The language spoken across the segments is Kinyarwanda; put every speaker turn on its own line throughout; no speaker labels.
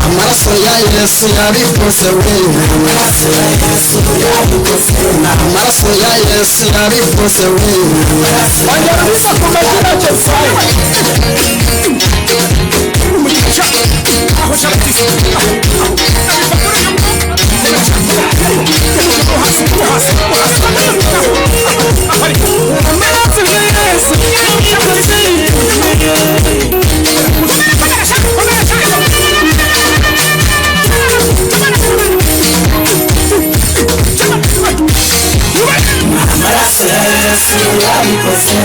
Amaraso ya Yesu yabikoze we. Amaraso ya Yesu yabikoze. Amaraso ya Yesu yabikoze we.
Ongera uvuga ku mazina Josiah. Amaraso ya Yesu yabikoze.
Amaraso ya Yesu yabikoze.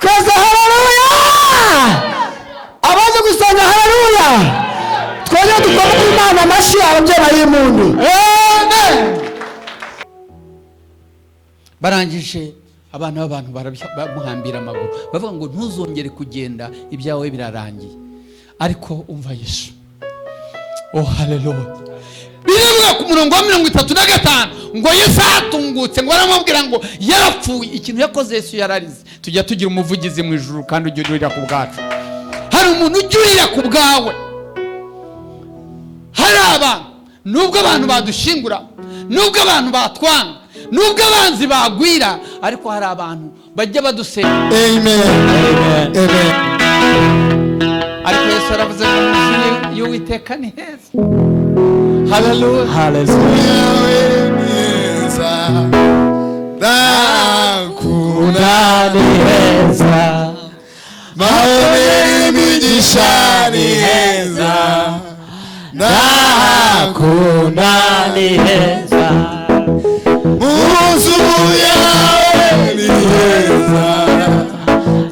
Twese haleluya! Abaje gusanga haleluya! Twongere dukomere Imana amashyi, ababyeyi bay'impundu. Amen.
Barangije abana b'abantu bamuhambira amaguru, bavuga ngo ntuzongere kugenda, ibyawe birarangiye. Ariko umva Yesu. Oh haleluya. Birivuga ku murongo wa 35 ngo Yesu atungutse, ngo aramubwira ngo yarapfuye. Ikintu yakoze Yesu yararize. Tujya tugira umuvugizi mu ijuru kandi ujya urira ku bwacu. Hari umuntu ujya urira ku bwawe. Hari abantu, nubwo abantu badushingura, nubwo abantu batwanga, nubwo abanzi bagwira, ariko hari abantu bajya badusenga.
Amen. Amen.
Ariko Yesu aravuze ngo mu nzu y'Uwiteka ni heza. Haleluya.
Yawe mwiza, ndakunda
Ni heza.
Mawe imigisha ni heza, ndakunda
Ni heza.
Mu nzu yawe ni heza,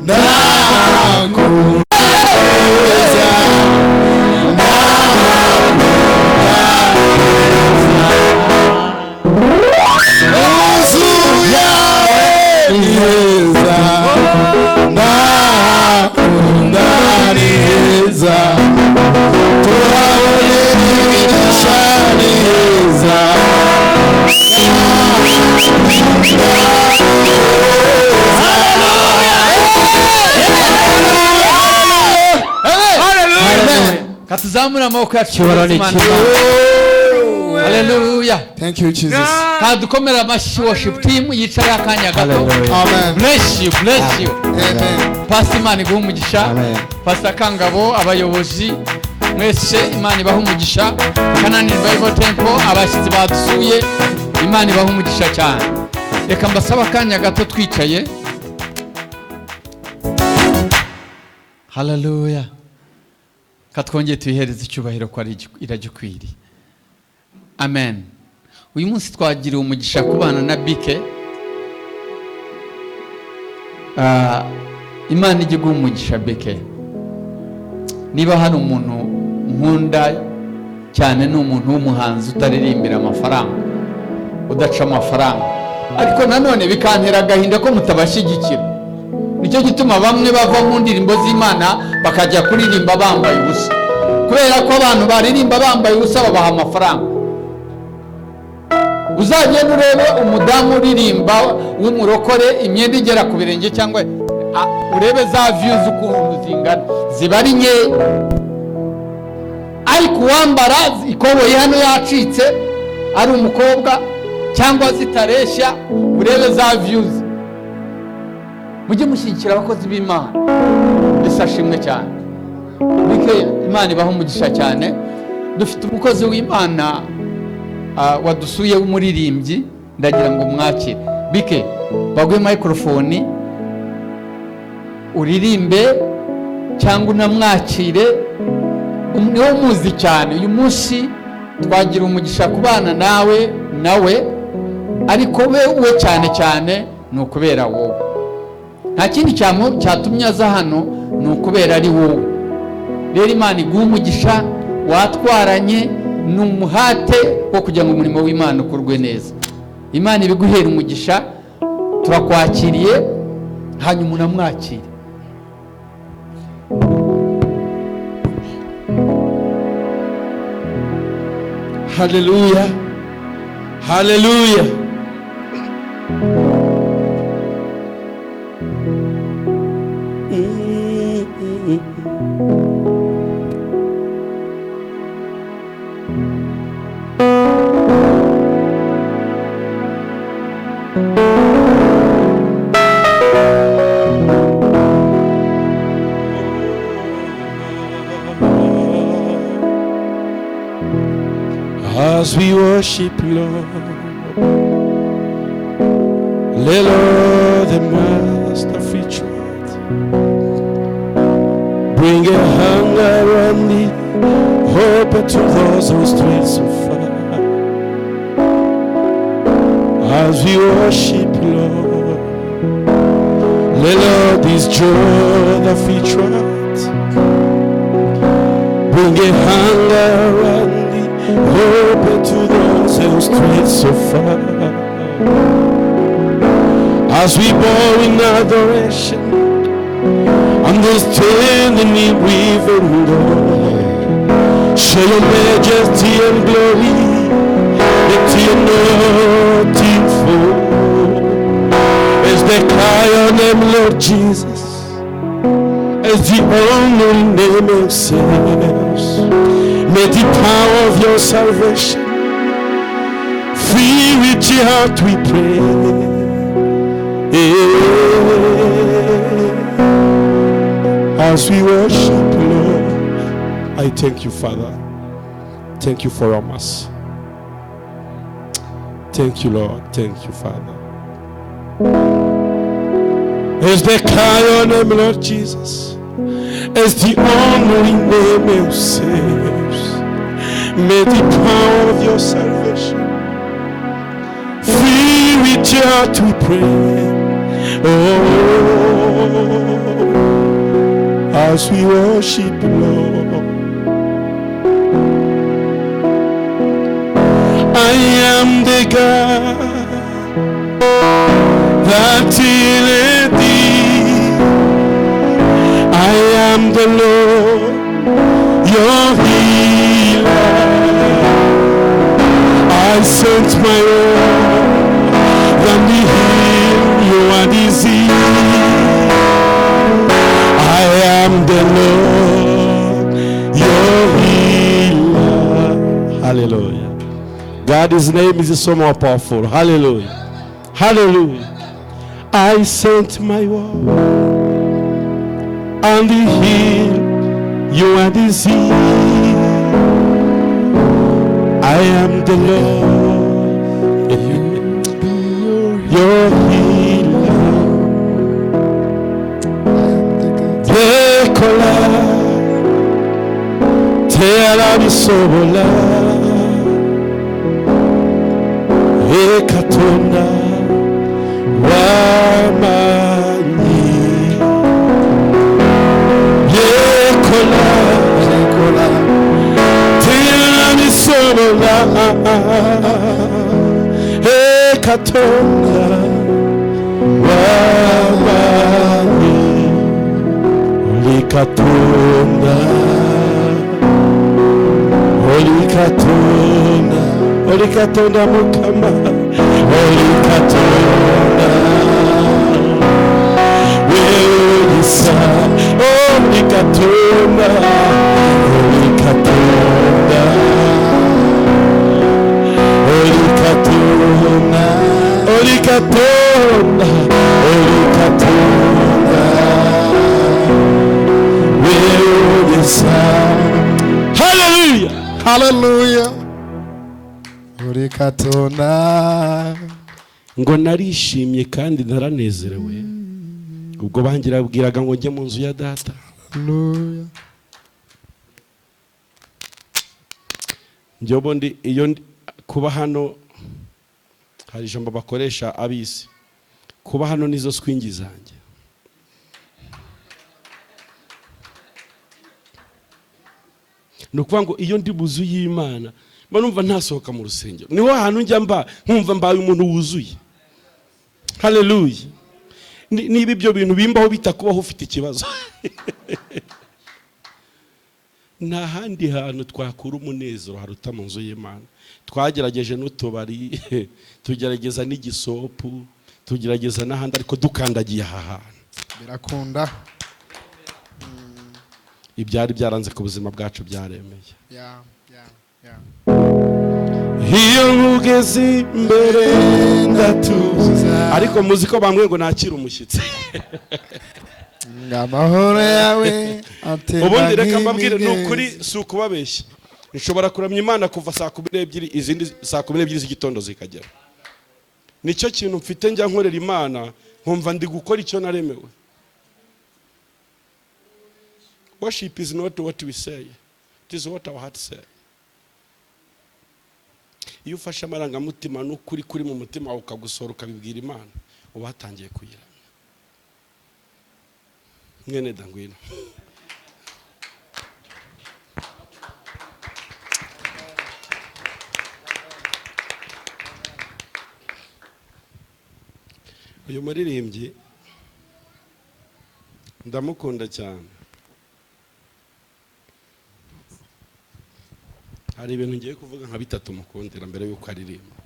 ndakunda heza, mu nzu yawe ni heza, ndakunda ni heza, turabona imigisha ni heza.
Katuzamura amaboko yacu.
Icyubahiro ni
Imana. Haleluya.
Thank you, Jesus.
Kadukomera amashyi worship team yicaye akanya gato.
Hallelujah.
Amen.
Bless you, bless you.
Amen.
Pastor, Imana iguhe umugisha.
Amen.
Pastor Kangabo, abayobozi mwese Imana ibahe umugisha. Canaan Bible Temple, abashyitsi badusuye, Imana ibahe umugisha cyane. Reka mbasaba akanya gato twicaye. Haleluya. Katwongeye tuyihereze icyubahiro ko ari iragikwiriye. Amen. Uyu munsi twagiriwe umugisha kubana na Bike. Imana ijye iguha umugisha Bike. Niba hari umuntu nkunda cyane ni umuntu w'umuhanzi utaririmbira amafaranga, udaca amafaranga, ariko nanone bikantera agahinda ko mutabashyigikira. Nicyo gituma bamwe bava mu ndirimbo z'Imana bakajya kuririmba bambaye ubusa, kubera ko abantu baririmba bambaye ubusa babaha amafaranga. Uzagenda urebe umudamu uririmba w'umurokore imyenda igera ku birenge, cyangwa urebe za views ukuntu zingana, ziba ari nkeya. Ariko uwambara ikoboyi hano yacitse ari umukobwa cyangwa zitareshya, urebe za views. Mujye mushyigikira abakozi b'Imana. Yesu ashimwe cyane. Bike, Imana ibahe umugisha cyane. Dufite umukozi w'Imana wadusuye w'umuririmbyi, ndagira ngo mwakire. Bike, baguhe microphone uririmbe cyangwa unamwakire. Niwe umuzi cyane. Uyu munsi twagira umugisha kubana nawe, nawe ariko we cyane cyane ni ukubera wowe. Nta kindi cyatumye aza hano ni ukubera ari wowe. Rero Imana iguhe umugisha, watwaranye n'umuhate wo kugira ngo umurimo w'Imana ukorwe neza. Imana ibiguhera umugisha, turakwakiriye, hanyuma unamwakire.
Haleluya. Haleluya.
As we worship, Lord, let all the master featured bring a hunger and the hope to those who stray so far. As we worship, Lord, let all this joy that featured bring a hunger and the hope to those who strayed so far. As we bow in adoration, understanding the river, Lord, show your majesty and glory, let your anointing flow. As they cry your name, Lord Jesus, as the only name exists. May the power of your salvation fill with your heart, we pray. As we worship, Lord, I thank you, Father. Thank you for our mass. Thank you, Lord. Thank you, Father. As they cry your name, Lord Jesus, as the only name who saves, may the power of your salvation fill with your heart, we pray. Oh, as we worship, Lord, I am the God that healeth thee. I am the Lord, your healer. I sent my word, and he healed your disease. I am the Lord, your healer. Hallelujah. God, His name is so more powerful. Hallelujah. Hallelujah. I sent my word, and he healed your disease. I am the Lord, your healer. Dekola, tealabisobola, ekatonda wamanyi. Yekola, tealabisobola, ekatonda wamanyi. Olikatonda, olikatonda, olikatonda mukama, olikatonda weolisa, olikatonda, olikatonda, olikatonda, olikatonda, olikatonda weolisa. Hallelujah.
Hallelujah. Urikatonda.
Ngo narishimye kandi naranezerewe ubwo bangirabwiraga ngo njye mu nzu ya data.
Hallelujah.
Njye ubundi iyo kuba hano hari ijambo bakoresha abisi, kuba hano nizo swingi zanjye. Ni ukuvuga ngo iyo ndi buzu y'Imana mba numva ntasohoka mu rusengero, niho hantu njya mba nkumva mbaye umuntu wuzuye. Hallelujah. Niba ibyo bintu bimbaho bitakubaho ufite ikibazo. Nta handi hantu twakura umunezero haruta mu nzu y'Imana. Twagerageje n'utubari, tugerageza n'igisopu, tugerageza n'ahandi, ariko dukandagiye aha hantu
birakunda.
Ibyari byaranze ku buzima bwacu byaremeye.
Yeah.
Iyo nkugeze imbere ndatuza, ariko muzi ko bambwiye ngo nakire umushyitsi.
Ngo amahoro yawe atemba
Ubundi reka mbabwire, ni
nk'imigezi.
ukuri, si ukubabeshya, nshobora kuramya Imana kuva 12:00, izindi 12:00 z'igitondo zikagera. Nicyo kintu mfite njya nkorera Imana, nkumva ndi gukora icyo naremewe. Worship is not what we say, it is what our heart say. Iyo ufashe amarangamutima n'ukuri kuri mu mutima wawe, ukagusohora, ukabibwira Imana, uba watangiye kuyiramya. Mwene da, ngwino. Uyu muririmbyi ndamukunda cyane. Hari ibintu ngiye kuvuga nka bitatu mukundira mbere y'uko aririmba.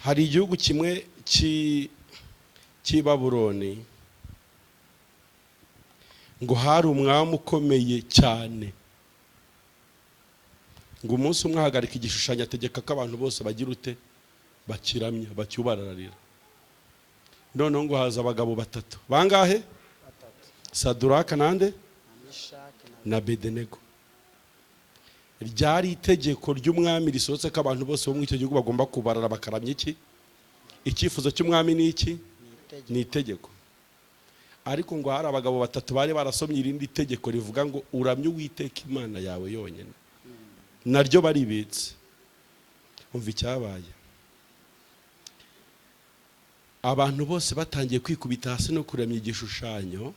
Hari igihugu kimwe cy'i Babuloni, ngo hari umwami ukomeye cyane. Ngo umunsi umwe ahagarika igishushanyo, ategeka ko abantu bose bagira ute? Bakiramya, bacyubararira. Noneho ngo haza abagabo batatu. Bangahe? Saduraka nande na Bedenego. Ryari itegeko ry'umwami risohotse ko abantu bose bo muri icyo gihugu bagomba kubarara bakaramya iki? Icyifuzo cy'umwami ni iki? Ni itegeko. Ariko ngo hari abagabo batatu bari barasomye irindi tegeko rivuga ngo uramye Uwiteka Imana yawe yonyine, naryo baribitse. Umva icyabaye: abantu bose batangiye kwikubita hasi no kuramya igishushanyo,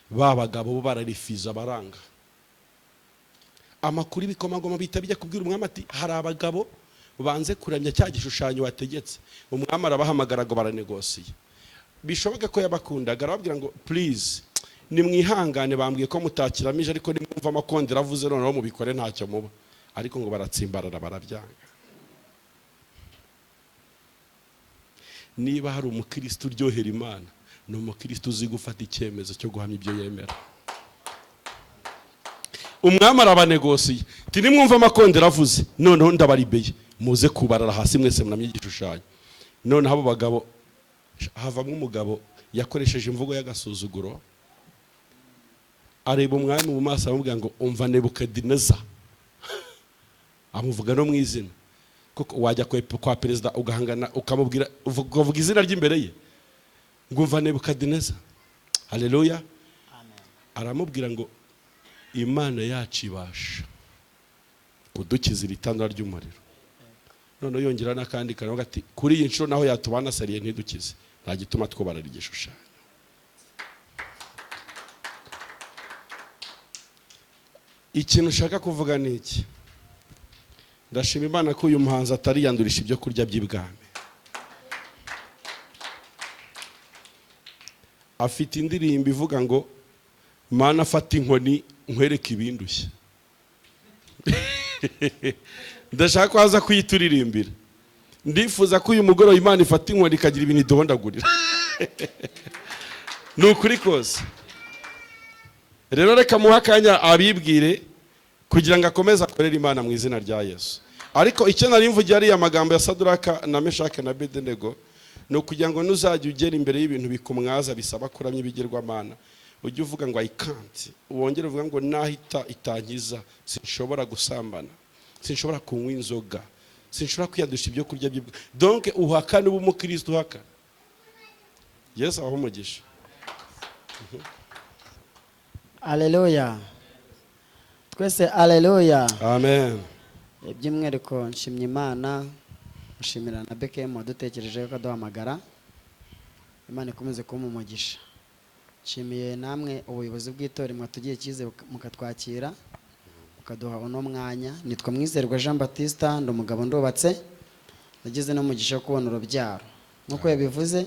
ba bagabo bo bararifiza, baranga. Amakuru y'ibikomangoma bihita bijya kubwira umwami ati: "Hari abagabo banze kuramya cya gishushanyo wategetse." Umwami arabahamagara ngo baranegosiye. Bishoboke ko yabakundaga, arababwira ngo: "Please, nimwihangane, bambwiye ko mutakiramije, ariko nimwumva amakondera avuze noneho mubikore, ntacyo muba." Ariko ngo baratsimbarara, barabyanga. Niba hari umukristo uryohera Imana, ni umukristo uzi gufata icyemezo cyo guhamya ibyo yemera. Umwami arabanegosiye ati: "Nimwumva amakondera avuze noneho ndabaribeye, muze kubarara hasi mwese muramye igishushanyo." Noneho abo bagabo havamo umugabo yakoresheje imvugo y'agasuzuguro, areba umwami mu maso, aramubwira ngo: "Umva Nebukadineza." Amuvuga no mu izina, kuko wajya kwa perezida ugahangana, ukamubwira, ukavuga izina ry'imbere ye ngo: "Umva Nebukadineza." Haleluya! Aramubwira ngo: "Imana yacu ibasha kudukiza iri tanura ry'umuriro." Noneho yongera n'akandi karavuga ati: "Kuri iyi nshuro naho yatubana sariye ntidukize, nta gituma twubarara igishushanyo." Ikintu ushaka kuvuga ni iki? Ndashima Imana ko uyu muhanzi atariyandurisha ibyo kurya by'ibwami. Afite indirimbo ivuga ngo: "Mana, fata inkoni nkwereke ibindushya." Ndashaka ko aza kuyituririmbira. Ndifuza ko uyu mugoroba Imana ifata inkoni ikagira ibintu iduhondagurira, ni ukuri kose. Rero reka muhe akanya abibwire kugira ngo akomeze akorere Imana mu izina rya Yesu. Ariko icyo nari mvugiye ariya magambo ya Saduraka na Meshake na Bedenego ni ukugira ngo nuzajya ugera imbere y'ibintu bikumwaza bisaba kuramya ibigirwamana, ujye uvuga ngo: "I can't." Wongere uvuga ngo: "Nahita itankiza, sinshobora gusambana, sinshobora kunywa inzoga, sinshobora kwiyandusha ibyo kurya by'ibwa." Donc uhakane, uba umukristo uhakana. Yesu abahe umugisha.
Aleluya! Twese aleluya!
Amen.
By'umwihariko nshimye Imana, nshimira na BKM wadutekereje ko aduhamagara. Imana ikomeze kuba umugisha. Nshimiye namwe ubuyobozi bw'itorero mwatugiye icyizere mukatwakira, mukaduha uno mwanya. Nitwa Mwizerwa Jean Baptiste, ndi umugabo, ndubatse, nagize n'umugisha wo kubona urubyaro nk'uko yabivuze.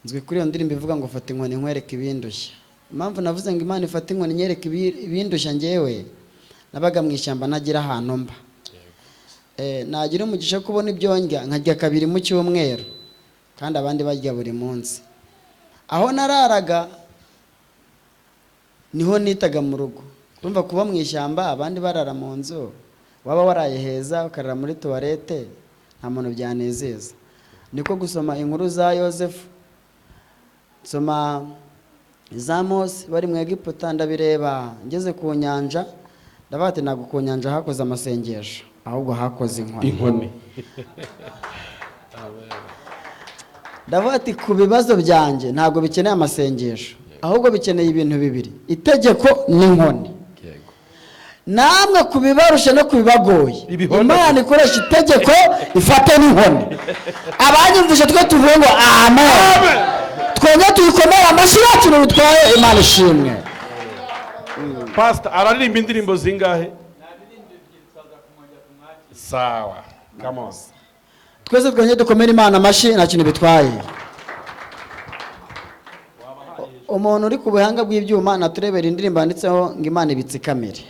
Nzwi kuri iyo ndirimbo ivuga ngo fata inkoni nkwereke ibindushya. Impamvu navuze ngo Imana ifate inkoni nyereke ibindushya, njyewe nabaga mu ishyamba ntagira ahantu mba. Nagira umugisha kubona ibyo ndya, nkarya kabiri mu cyumweru kandi abandi barya buri munsi. Aho nararaga niho nitaga mu rugo. Urumva kuba mu ishyamba abandi barara mu nzu, waba waraye heza ukarara muri toilette, nta muntu byanezeza. Niko gusoma inkuru za Yosefu, nsoma za Mose bari mu Egiputa, ndabireba ngeze ku nyanja ndavuga ati ntabwo ku nyanja hakoze amasengesho, ahubwo hakoze inkoni. Ndavuga ati ku bibazo byanjye ntabwo bikeneye amasengesho, ahubwo bikeneye ibintu bibiri, itegeko n'inkoni. Namwe kubibarusha no kubibagoye, Imana ikoresha itegeko ifate n'inkoni. Abanyumvise twe tuvuge ngo amen, twongere tuyikomere amashyi yacu rutwaye. Imana ishimwe.
Pastor araririmba indirimbo zingahe? Sawa, come on.
Twese twongere dukomere Imana amashyi, nta kintu bitwaye. Umuntu uri ku buhanga bw'ibyuma naturebera indirimbo yanditseho ngo Imana ibitsikamire.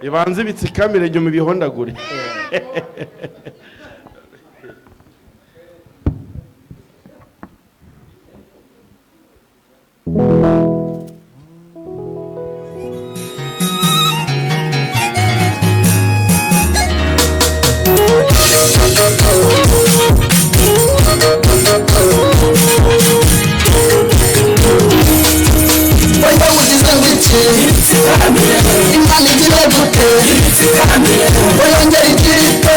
Ibanze ibitsikamire nyuma ibihondagure.
Imana igira gute? Oyongera igirite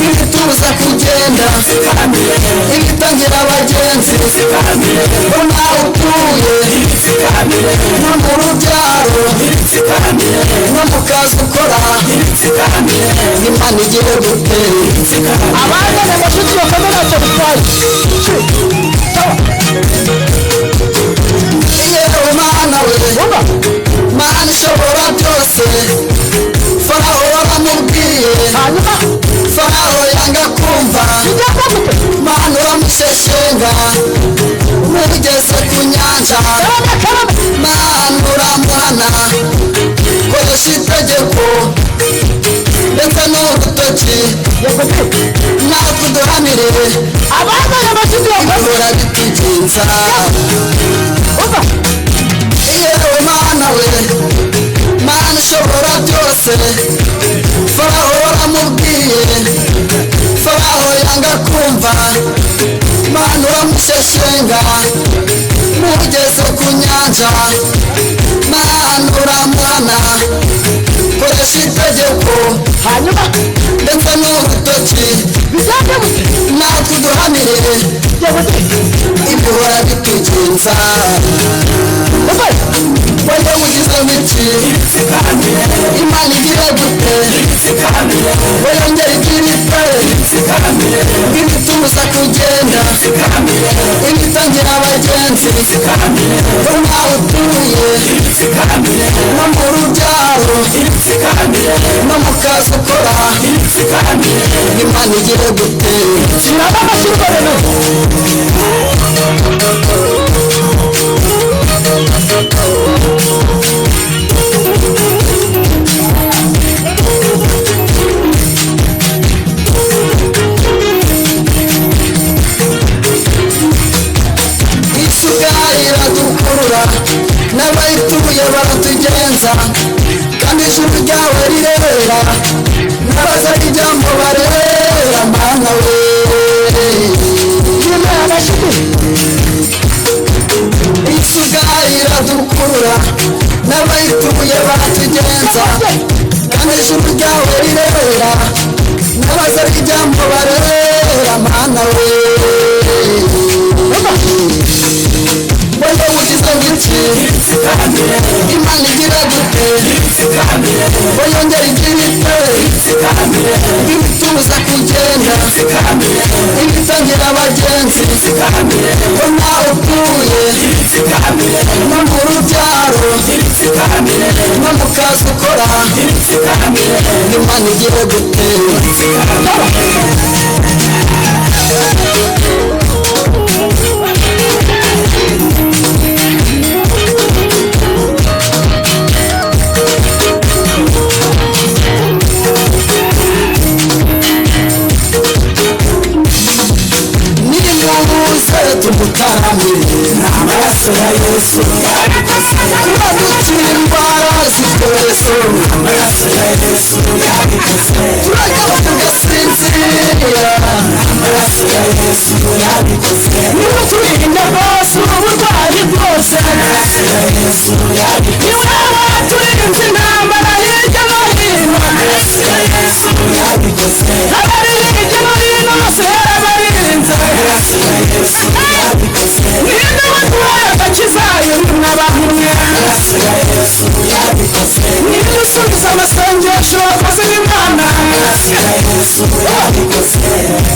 ibituza kugenda, ibitangira abagenzi, nawe utuye no mu rubyaro no mu kazi ukora. Imana igira gute?
Abazana amashyi bakomeye ntacyo bitwaye.
Yewe Mana we, Mana ishobora byose, Farawo waramubwiye, Farawo yanga kumva, Mana uramusheshenga, mugeze ku nyanja, Mana uramuhana, koresha itegeko ndetse n'urutoki, natwe uduhanire, ibihora bitugenza. Yewe Mana we, Mana ishobora byose, Farawo waramubwiye, Farawo yanga kumva, Mana uramusheshenga, mugeze ku nyanja, Mana uramuhana, koresha itegeko ndetse n'urutoki, natwe uduhanire, ibihora bitugenza. Wajya mugize miki? Imana igira gute? Wayongera igirite ibituza kugenda, ibitangira abagenzi, nawe utuye no mu rubyaro no mu kazi ukora. Imana igira gute? Isuka iradukurura n'abayituye baratugenza, kandi ijuru ryawe rirera n'abazarijyamo barera. Mana we, isuka iradukurura n'abayituye baratugenza, kandi ijuru ryawe rirera n'abazarijyamo barera. Mana we, wajya mugize ngiki? Imana igira gute? Wayongera igirite ibituza kugenda, ibitangira abagenzi, nawe utuye no mu rubyaro no mu kazi ukora. Imana igira gute?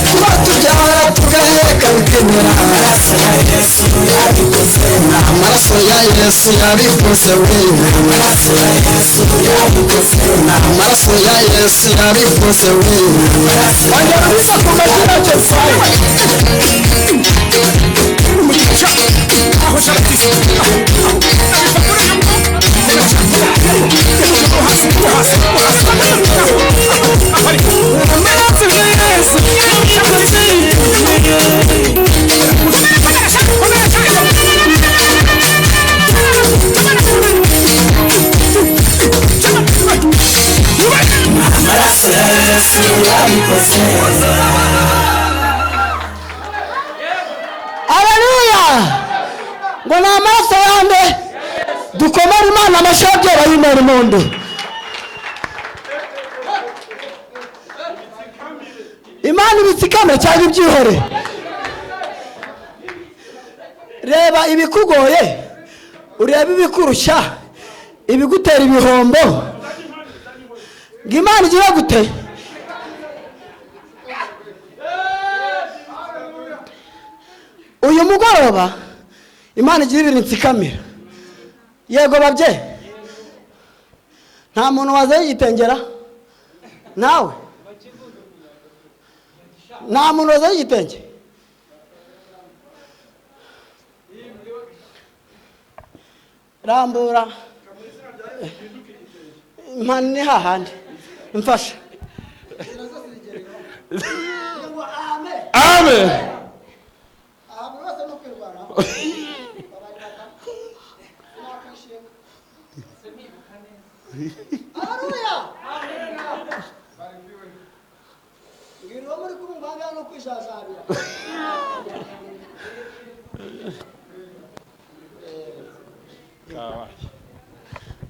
Kuba tubyara tugaheka bikemera. Amaraso ya Yesu yabikoze. Amaraso ya Yesu yabikoze we. Amaraso ya Yesu yabikoze. Amaraso ya Yesu yabikoze we.
Ongera ubisa ku mazina yose.
Amaraso ya Yesu yabikoze. Amaraso ya Yesu yabikoze.
Haleluya! Ngo ni amaraso yande. Dukomere Imana amashyi y'ababyeyi y'Imana impundu. Imana ibitsikame cyangwa ibyihore. Reba ibikugoye, urebe ibikurushya, ibigutera ibihombo. Ngo Imana igira gute? Uyu mugoroba Imana igira ibintu nsikamira. Yego babye, nta muntu wazanye igitengera nawe, nta muntu wazanye igitenge. Rambura impano ni hahandi mfasha.
Amen.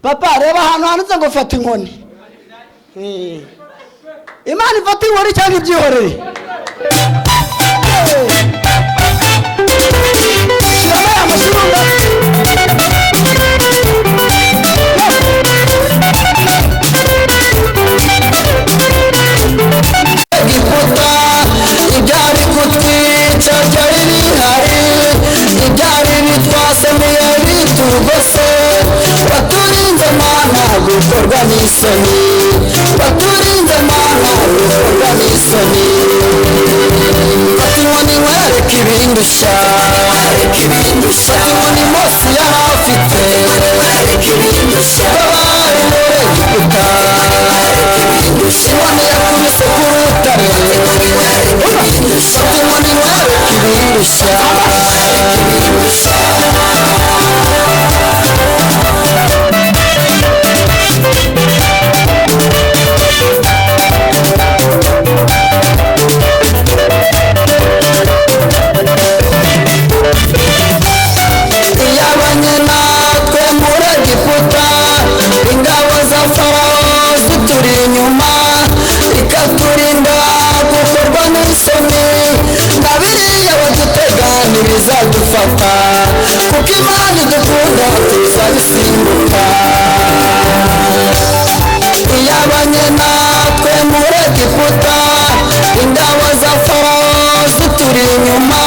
Papa, reba ahantu handitse ngo fata inkoni. Imana ifata inkoni cyangwa ibyihorere. Shyiramo aya mashurunga.
Egiputa ibyari kutwica byari bihari, ibyari bitwasamiye bitugose. Waturinze Mana gukorwa n'isoni, waturinze Mana gukorwa n'isoni. Fata inkoni nkwereke ibindushya, fata inkoni Mose yari afite, bari muri Egiputa. Inkoni yakubise ku rutare, fata inkoni nkwereke ibindushya. Iyabanye natwe muri Egiputa, ingabo za Farawo zituri inyuma, ikaturinda gukorwa n'isoni. Na biriya badutega ntibizadufata, kuko Imana idukunda tuzabisimbuka. Iyabanye natwe muri Egiputa, ingabo za Farawo zituri inyuma,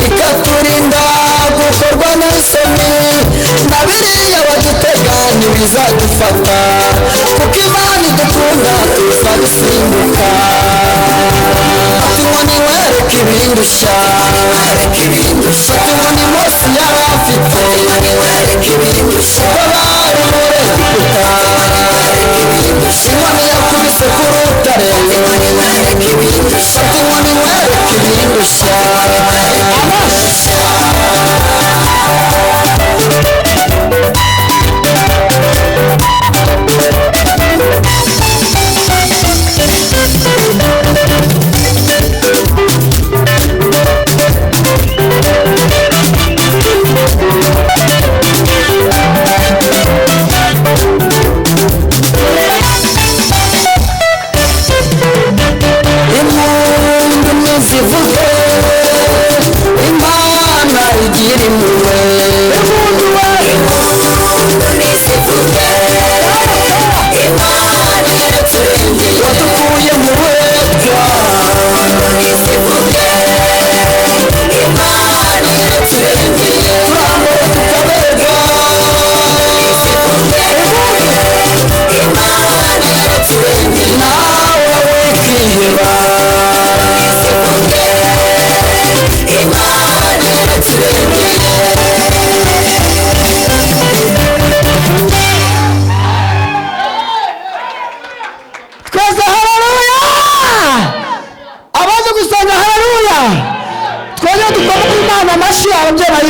ikaturinda gukorwa n'isoni. Na biriya badutega ntibizadufata, kuko Imana idukunda tuzabisimbuka. Fata inkoni nkwereke ibindushya, fata inkoni Mose yari afite, bari muri Egiputa. Inkoni yakubise ku rutare, fata inkoni nkwereke ibindushya.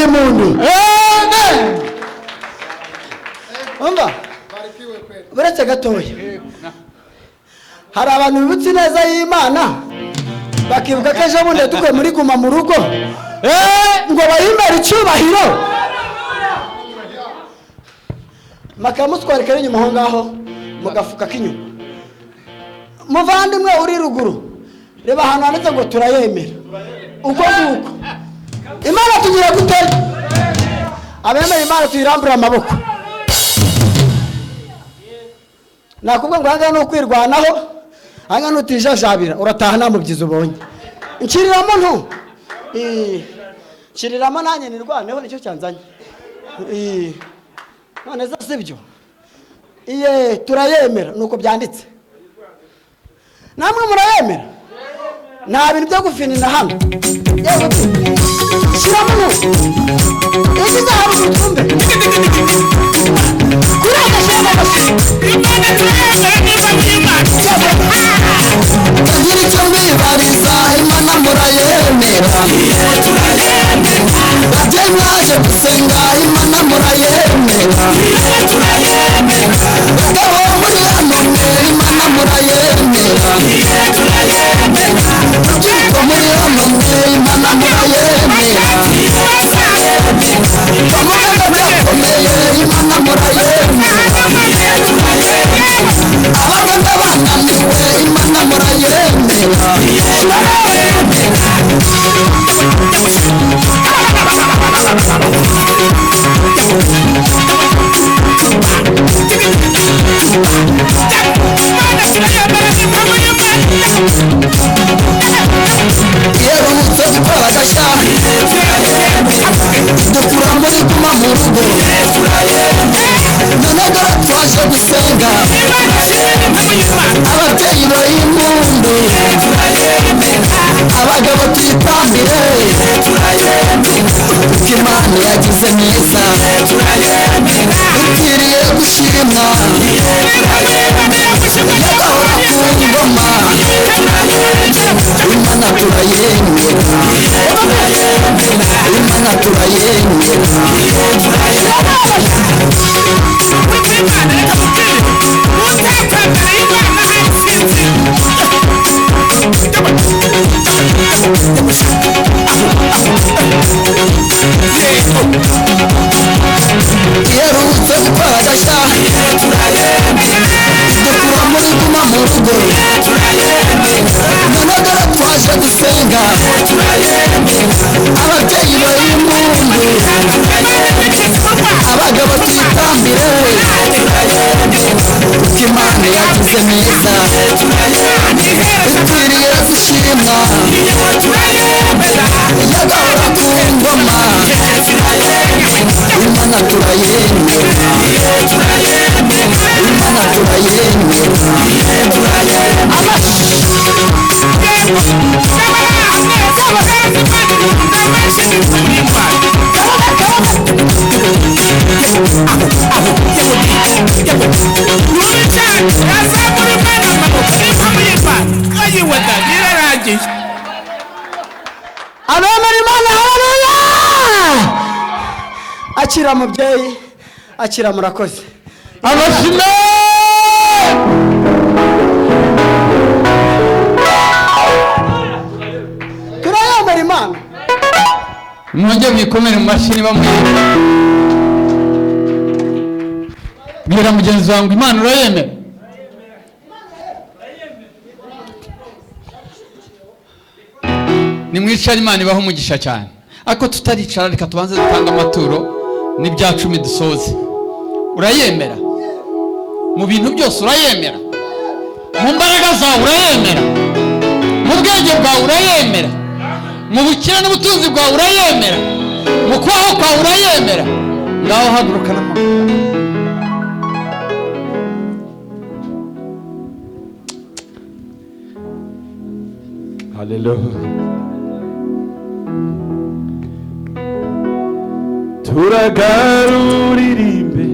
Impundu.
Amen.
Umva, uretse gatoya, hari abantu bibutse ineza y'Imana bakibuka ko ejo bundi dukuye muri guma mu rugo ngo bayimbere icyubahiro, bakamutwarika inyuma aho ngaho mu gafuka k'inyuma. Muvandimwe uri ruguru, reba ahantu handitse ngo turayemera. Uko nguko Imana tugira gute? Abemera Imana tuyirambura amaboko. Nakubwo ngo ahangaha ni ukwirwanaho, ahangaha nutijajabira urataha nta mubyizi ubonye. Nshyiriramo ntu nshyiriramo nanjye nirwaneho, nicyo cyanzanye. None se sibyo? Iye turayemera nuko byanditse. Namwe murayemera? Nta bintu byo gufinina hano. Yewe shyiramo ntu igize haruguru twumve. Kuri agashyiramo amashyi.
Ngira icyo mbibariza, Imana murayemera. Babyeyi mwaje gusenga, Imana murayemera. Bagabo muri hano mwe, Imana murayemera. Rubyiruko muri hano mwe, Imana murayemera. Bamuganga byakomeye, Imana murayemera. Abaganga bananiwe, Imana murayemera. Iherutse gukora agashya, dukura muri guma mu rugo. None dore twaje gusenga, ababyeyi bayimpundu, abagabo tuyitambire, kuko Imana yagize neza, ikwiriye gushimwa, yagahora ku ngoma. Imana turayemera, Imana turayemera. Iherutse gukora agashya, dukura muri guma mu rugo. None dore twaje gusenga, ababyeyi bayimpundu, abagabo tuyitambire, kuko Imana yagize neza, ikwiriye gushimwa, yagahora ku ngoma. Imana turayemera, Imana turayemera.
Abemera Imana, haleluya! Akira mubyeyi, akira, murakoze.
Amashyi.
Turayemera Imana.
Mwongere mwikomere mu mashyi niba muyemera. Bwira mugenzi wawe ngo Imana urayemera. Nimwicare, Imana ibahe umugisha cyane. Ariko tutaricara, reka tubanze dutange amaturo n'ibya cumi dusoze. Urayemera mu bintu byose, urayemera mu mbaraga zawe, urayemera mu bwenge bwawe, urayemera mu bukire n'ubutunzi bwawe, urayemera mu kubaho kwawe, urayemera. Ngaho haguruka n'amaguru.
Haleluya. Turagaruririmbe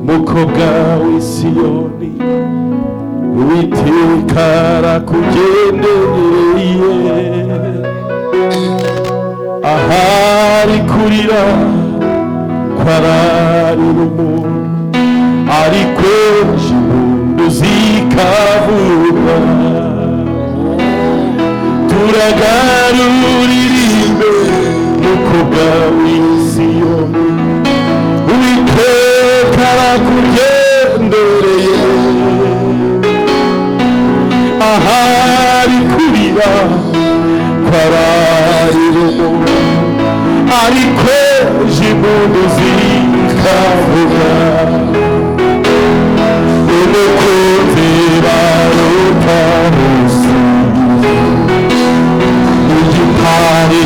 mukobwa w'i Siyoni, Uwiteka arakugendereye. Ahari kurira kwararira umuntu, ariko impundu zikavuga. Turagaruririmbe mukobwa w'i Siyoni, Uwiteka arakugendereye. Ahari kurira kwararira umuntu, ariko impundu zikavuga. Umukunzi barutaruzi mu gikari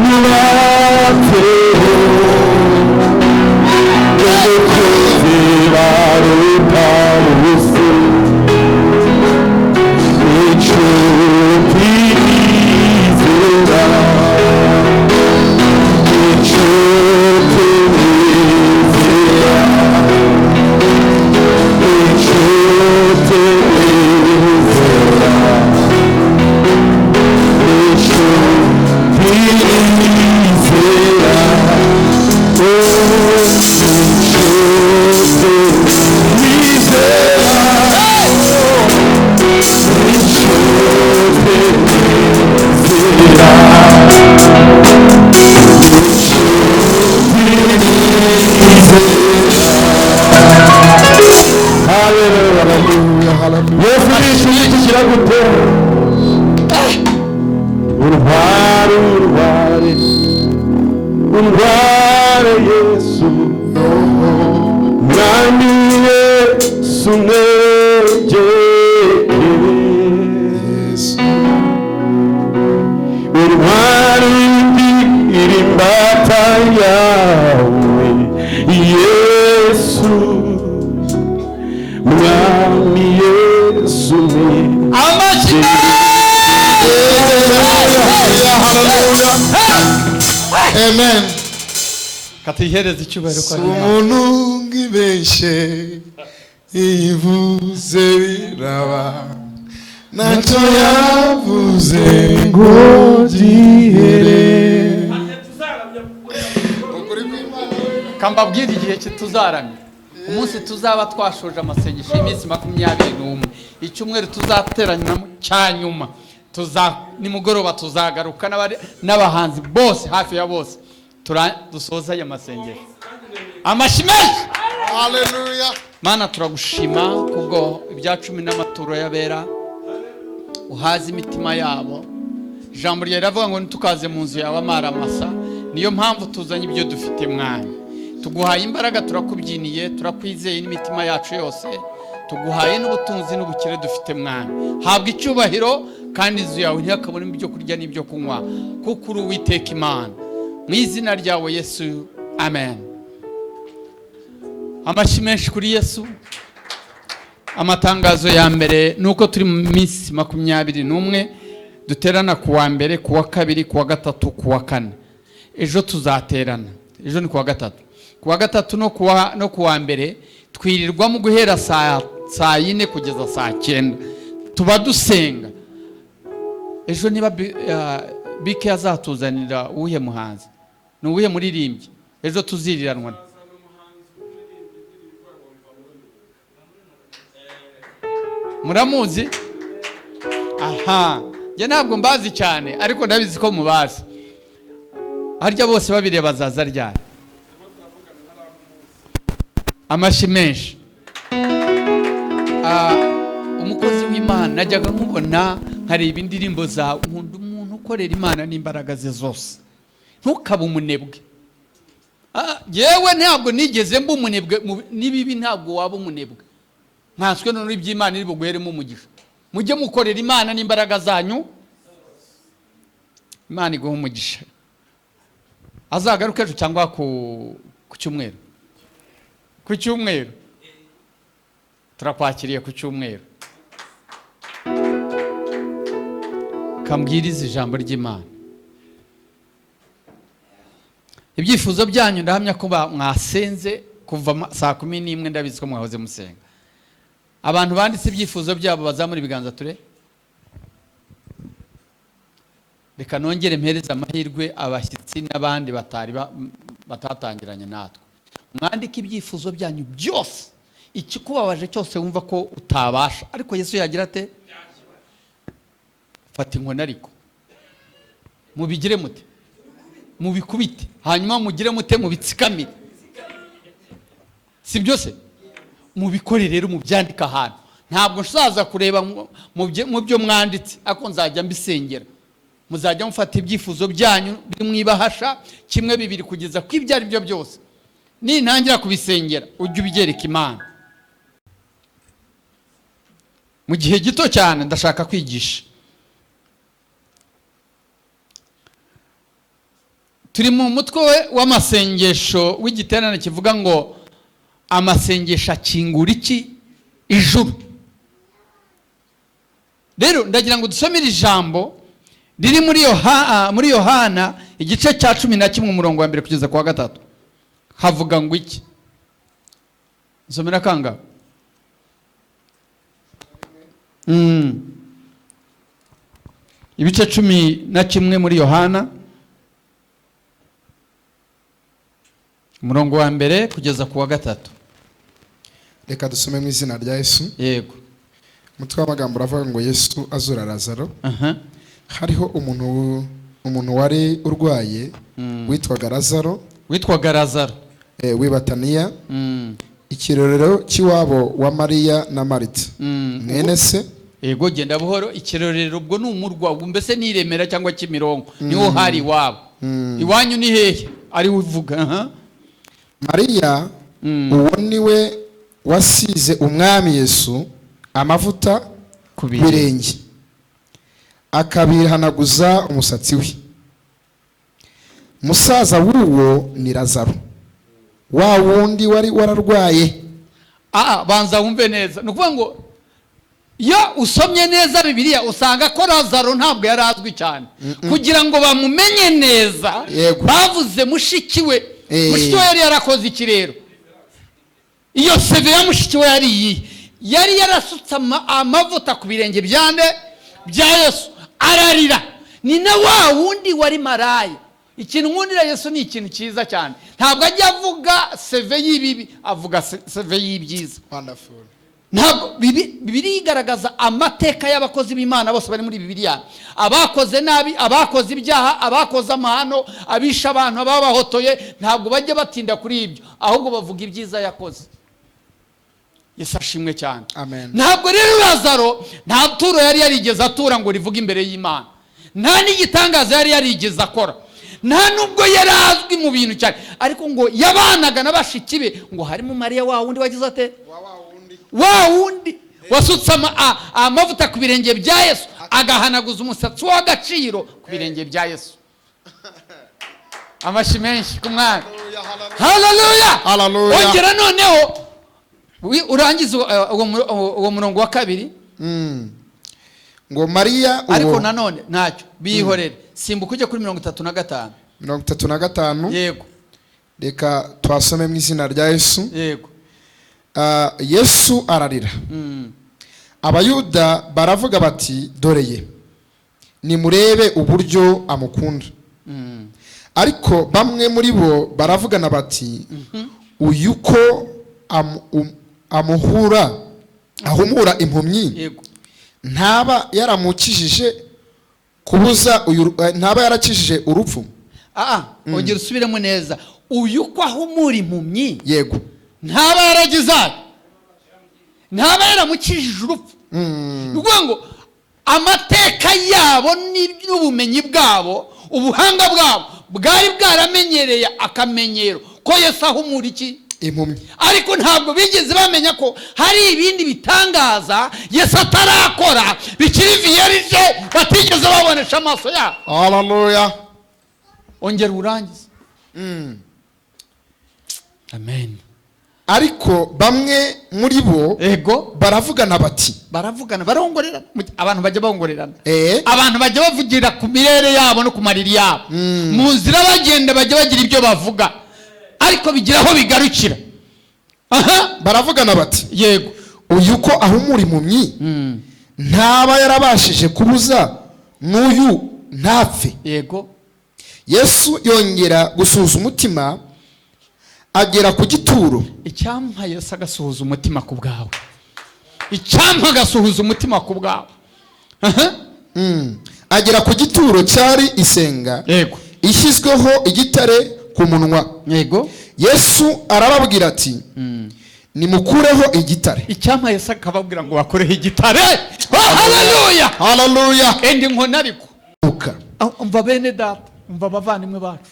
yubatse, umukunzi barutaruzi, inshuti yizera, inshuti yizera, inshuti yizera, inshuti yizera, inshuti yizera, inshuti yizera, inshuti yizera.
Hallelujah, hallelujah.
Yesu ni inshuti kiragute. Untware, untware, untware Yesu, Mwami Yesu, mwegere. Untware ungire imbata yawe Yesu, Mwami Yesu,
Amashyi.
Hallelujah, hallelujah. Amen.
Katuyihereze icyubahiro
Si
kwa Imana.
umuntu ngibeshe, ivuze biraba, ntacyo yavuze ngo gihere. Ukuri kw'Imana we.
Kambabwira igihe tuzaramya: umunsi tuzaba twashoje amasengesho y'iminsi 21, icyumweru tuzateranyamo cya nyuma, tuza nimugoroba tuzagaruka n'abahanzi bose, hafi ya bose, dusoza aya masengesho. Amashyi menshi.
Hallelujah.
Mana, turagushima kubwo ibya cumi n'amaturo y'abera, uhaze imitima yabo. Ijambo ryawe riravuga ngo ntitukaze mu nzu yawe amaramasa. Niyo mpamvu tuzanye ibyo dufite. Mwanya tuguhaye imbaraga, turakubyiniye, turakwizeye n'imitima yacu yose. Tuguhaye n'ubutunzi n'ubukire dufite. Mwami, habwa icyubahiro, kandi inzu yawe ntihakabonemo ibyo kurya n'ibyo kunywa, kuko uri Uwiteka Imana. Mu izina ryawe Yesu, amen. Amashyi menshi kuri Yesu. Amatangazo ya mbere ni uko turi mu minsi 21, duterana ku wa mbere, ku wa kabiri, ku wa gatatu, ku wa kane. Ejo tuzaterana, ejo ni ku wa gatatu. Ku wa gatatu no ku wa mbere twirirwamo guhera saa 4 kugeza saa 9, tuba dusenga. Ejo niba bike azatuzanira uwuhe muhanzi, ni uwuhe muririmbyi ejo tuziriranwa? Muramuzi? Aha njye ntabwo mbazi cyane, ariko ndabizi ko mubazi. Harya bose babireba bazaza ryari? Amashyi menshi. Umukozi w'Imana, najyaga nkubona nkareba indirimbo zawe. Nkunda umuntu ukorera Imana n'imbaraga ze zose. Ntukabe umunebwe. Yewe, ntabwo nigeze mba umunebwe n'ibibi. Ntabwo waba umunebwe, nkanswe none iby'Imana iri buguheremo umugisha. Mujye mukorera Imana n'imbaraga zanyu, Imana iguha umugisha. Azagaruke ejo cyangwa ku cyumweru? Ku cyumweru turakwakiriye. Ku cyumweru kambwiriza ijambo ry'Imana. Ibyifuzo byanyu, ndahamya ko mwasenze kuva saa 11. Ndabizi ko mwahoze musenga. Abantu banditse ibyifuzo byabo bazamura ibiganza ture. Reka nongere mpereze amahirwe abashyitsi. Abashyitsi n'abandi batari batatangiranye natwe, mwandike ibyifuzo byanyu byose, ikikubabaje cyose wumva ko utabasha, ariko Yesu yagira ate? Fata inkoni, ariko mubigire mute? Mubikubite, hanyuma mugire mute? Mubitsikamire. Si byose mubikore rero, mubyandike ahantu. Ntabwo nsaza kureba mu byo mwanditse, ariko nzajya mbisengera. Muzajya mufata ibyifuzo byanyu biri mu ibahasha, kimwe, bibiri, kugeza ku ibyo ari byo byose. Nintangira kubisengera, ujye ubyereka Imana. Mu gihe gito cyane ndashaka kwigisha. Turi mu mutwe w'amasengesho w'igiterane kivuga ngo amasengesho akingura iki? Ijuru. Rero ndagira ngo dusomere ijambo riri muri Yohana igice cya 11, umurongo wa 1 kugeza ku wa 3. Havuga ngo iki? Nsomera kanga. Ibice 11 muri Yohana, umurongo wa 1 kugeza ku wa 3.
Reka dusome mu izina rya Yesu.
Yego.
Umutwe w'amagambo uravuga ngo Yesu azura Lazaro. Hariho umuntu wari urwaye witwaga Lazaro.
Witwaga Lazaro.
W'i Betaniya. Ikirorero cy'iwabo wa Mariya na Marita. Mwene se.
Yego, genda buhoro. Ikirorero ubwo ni umurwa, mbese ni Remera cyangwa Kimironko, niho hari iwabo. Iwanyu ni hehe? Ari uvuga.
Mariya uwo niwe wasize umwami Yesu amavuta
ku
birenge, akabihanaguza umusatsi we. Musaza w'uwo ni Lazaro, wa wundi wari wararwaye.
Banza wumve neza. Ni ukuvuga ngo iyo usomye neza Bibiliya usanga ko Lazaro ntabwo yari azwi cyane. Kugira ngo bamumenye neza, bavuze mushiki we. Mushiki we yari yarakoze iki rero? Iyo seve ya mushiki we yari iyihe? Yari yarasutse amavuta ku birenge byande bya Yesu, ararira. Ni na wa wundi wari maraya. Ikintu nkundira Yesu ni ikintu cyiza cyane. Ntabwo ajya avuga seve y'ibibi, avuga seve y'ibyiza.
Wonderful.
Ntabwo Bibiliya igaragaza amateka y'abakozi b'Imana bose bari muri Bibiliya, abakoze nabi, abakoze ibyaha, abakoze amahano, abisha abantu, ababahotoye. Ntabwo bajya batinda kuri ibyo, ahubwo bavuga ibyiza yakoze. Yesu ashimwe cyane.
Amen.
Ntabwo rero Lazaro nta turo yari yarigeze atura ngo rivuge imbere y'Imana, nta n'igitangaza yari yarigeze akora, nta nubwo yari azwi mu bintu cyane, ariko ngo yabanaga na bashiki be, ngo harimo Mariya wa wundi wagize ate? Wa wundi wasutse amavuta ku birenge bya Yesu, agahanaguza umusatsi w'agaciro ku birenge bya Yesu. Amashi menshi ku Mwami. Haleluya.
Haleluya.
Ongera noneho urangize uwo murongo wa 2.
Ngo Mariya
ariko nanone ntacyo bihorere, simbuka ujye kuri 35.
35.
Yego.
Reka twasome mu izina rya Yesu.
Yego.
Yesu ararira. Abayuda baravuga bati dore ye, nimurebe uburyo amukunda. Ariko bamwe muri bo baravugana bati uyu ko ahumura impumyi.
Yego.
Ntaba yaramukijije kubuza uyu, ntaba yarakijije urupfu.
Ongera usubiremo neza. Uyu ko ahumura impumyi.
Yego.
Ntaba yaragize, ntaba yaramukijije urupfu. Ni ukuvuga ngo amateka yabo n'ubumenyi bwabo, ubuhanga bwabo bwari bwaramenyereye akamenyero ko Yesu ahumura iki?
Impumyi.
Ariko ntabwo bigeze bamenya ko hari ibindi bitangaza Yesu atarakora bikiri vierge, batigeze babonesha amaso yabo.
Haleluya.
Ongera urangize. Amen.
Ariko bamwe muri bo
ego
baravugana bati,
baravugana, barongorerana. Abantu bajya bongorerana, abantu bajya bavugira ku mirere yabo no ku mariri yabo, mu nzira bagenda bajya bagira ibyo bavuga, ariko bigira aho bigarukira.
Baravugana bati
yego,
uyu ko ahumura impumyi ntaba yarabashije kubuza n'uyu ntapfe.
Yego.
Yesu yongera gusuhuza umutima, agera ku gituro.
Icyampa Yesu agasuhuza umutima ku bwawe, icyampa agasuhuza umutima ku bwawe.
Agera ku gituro cyari isenga,
yego,
ishyizweho igitare ku munwa.
Yego.
Yesu arababwira ati: "Nimukureho igitare."
Icyampa Yesu akababwira ngo bakoreho igitare. Haleluya!
Haleluya!
Enda inkoni ariko. Umva bene data, umva abavandimwe bacu.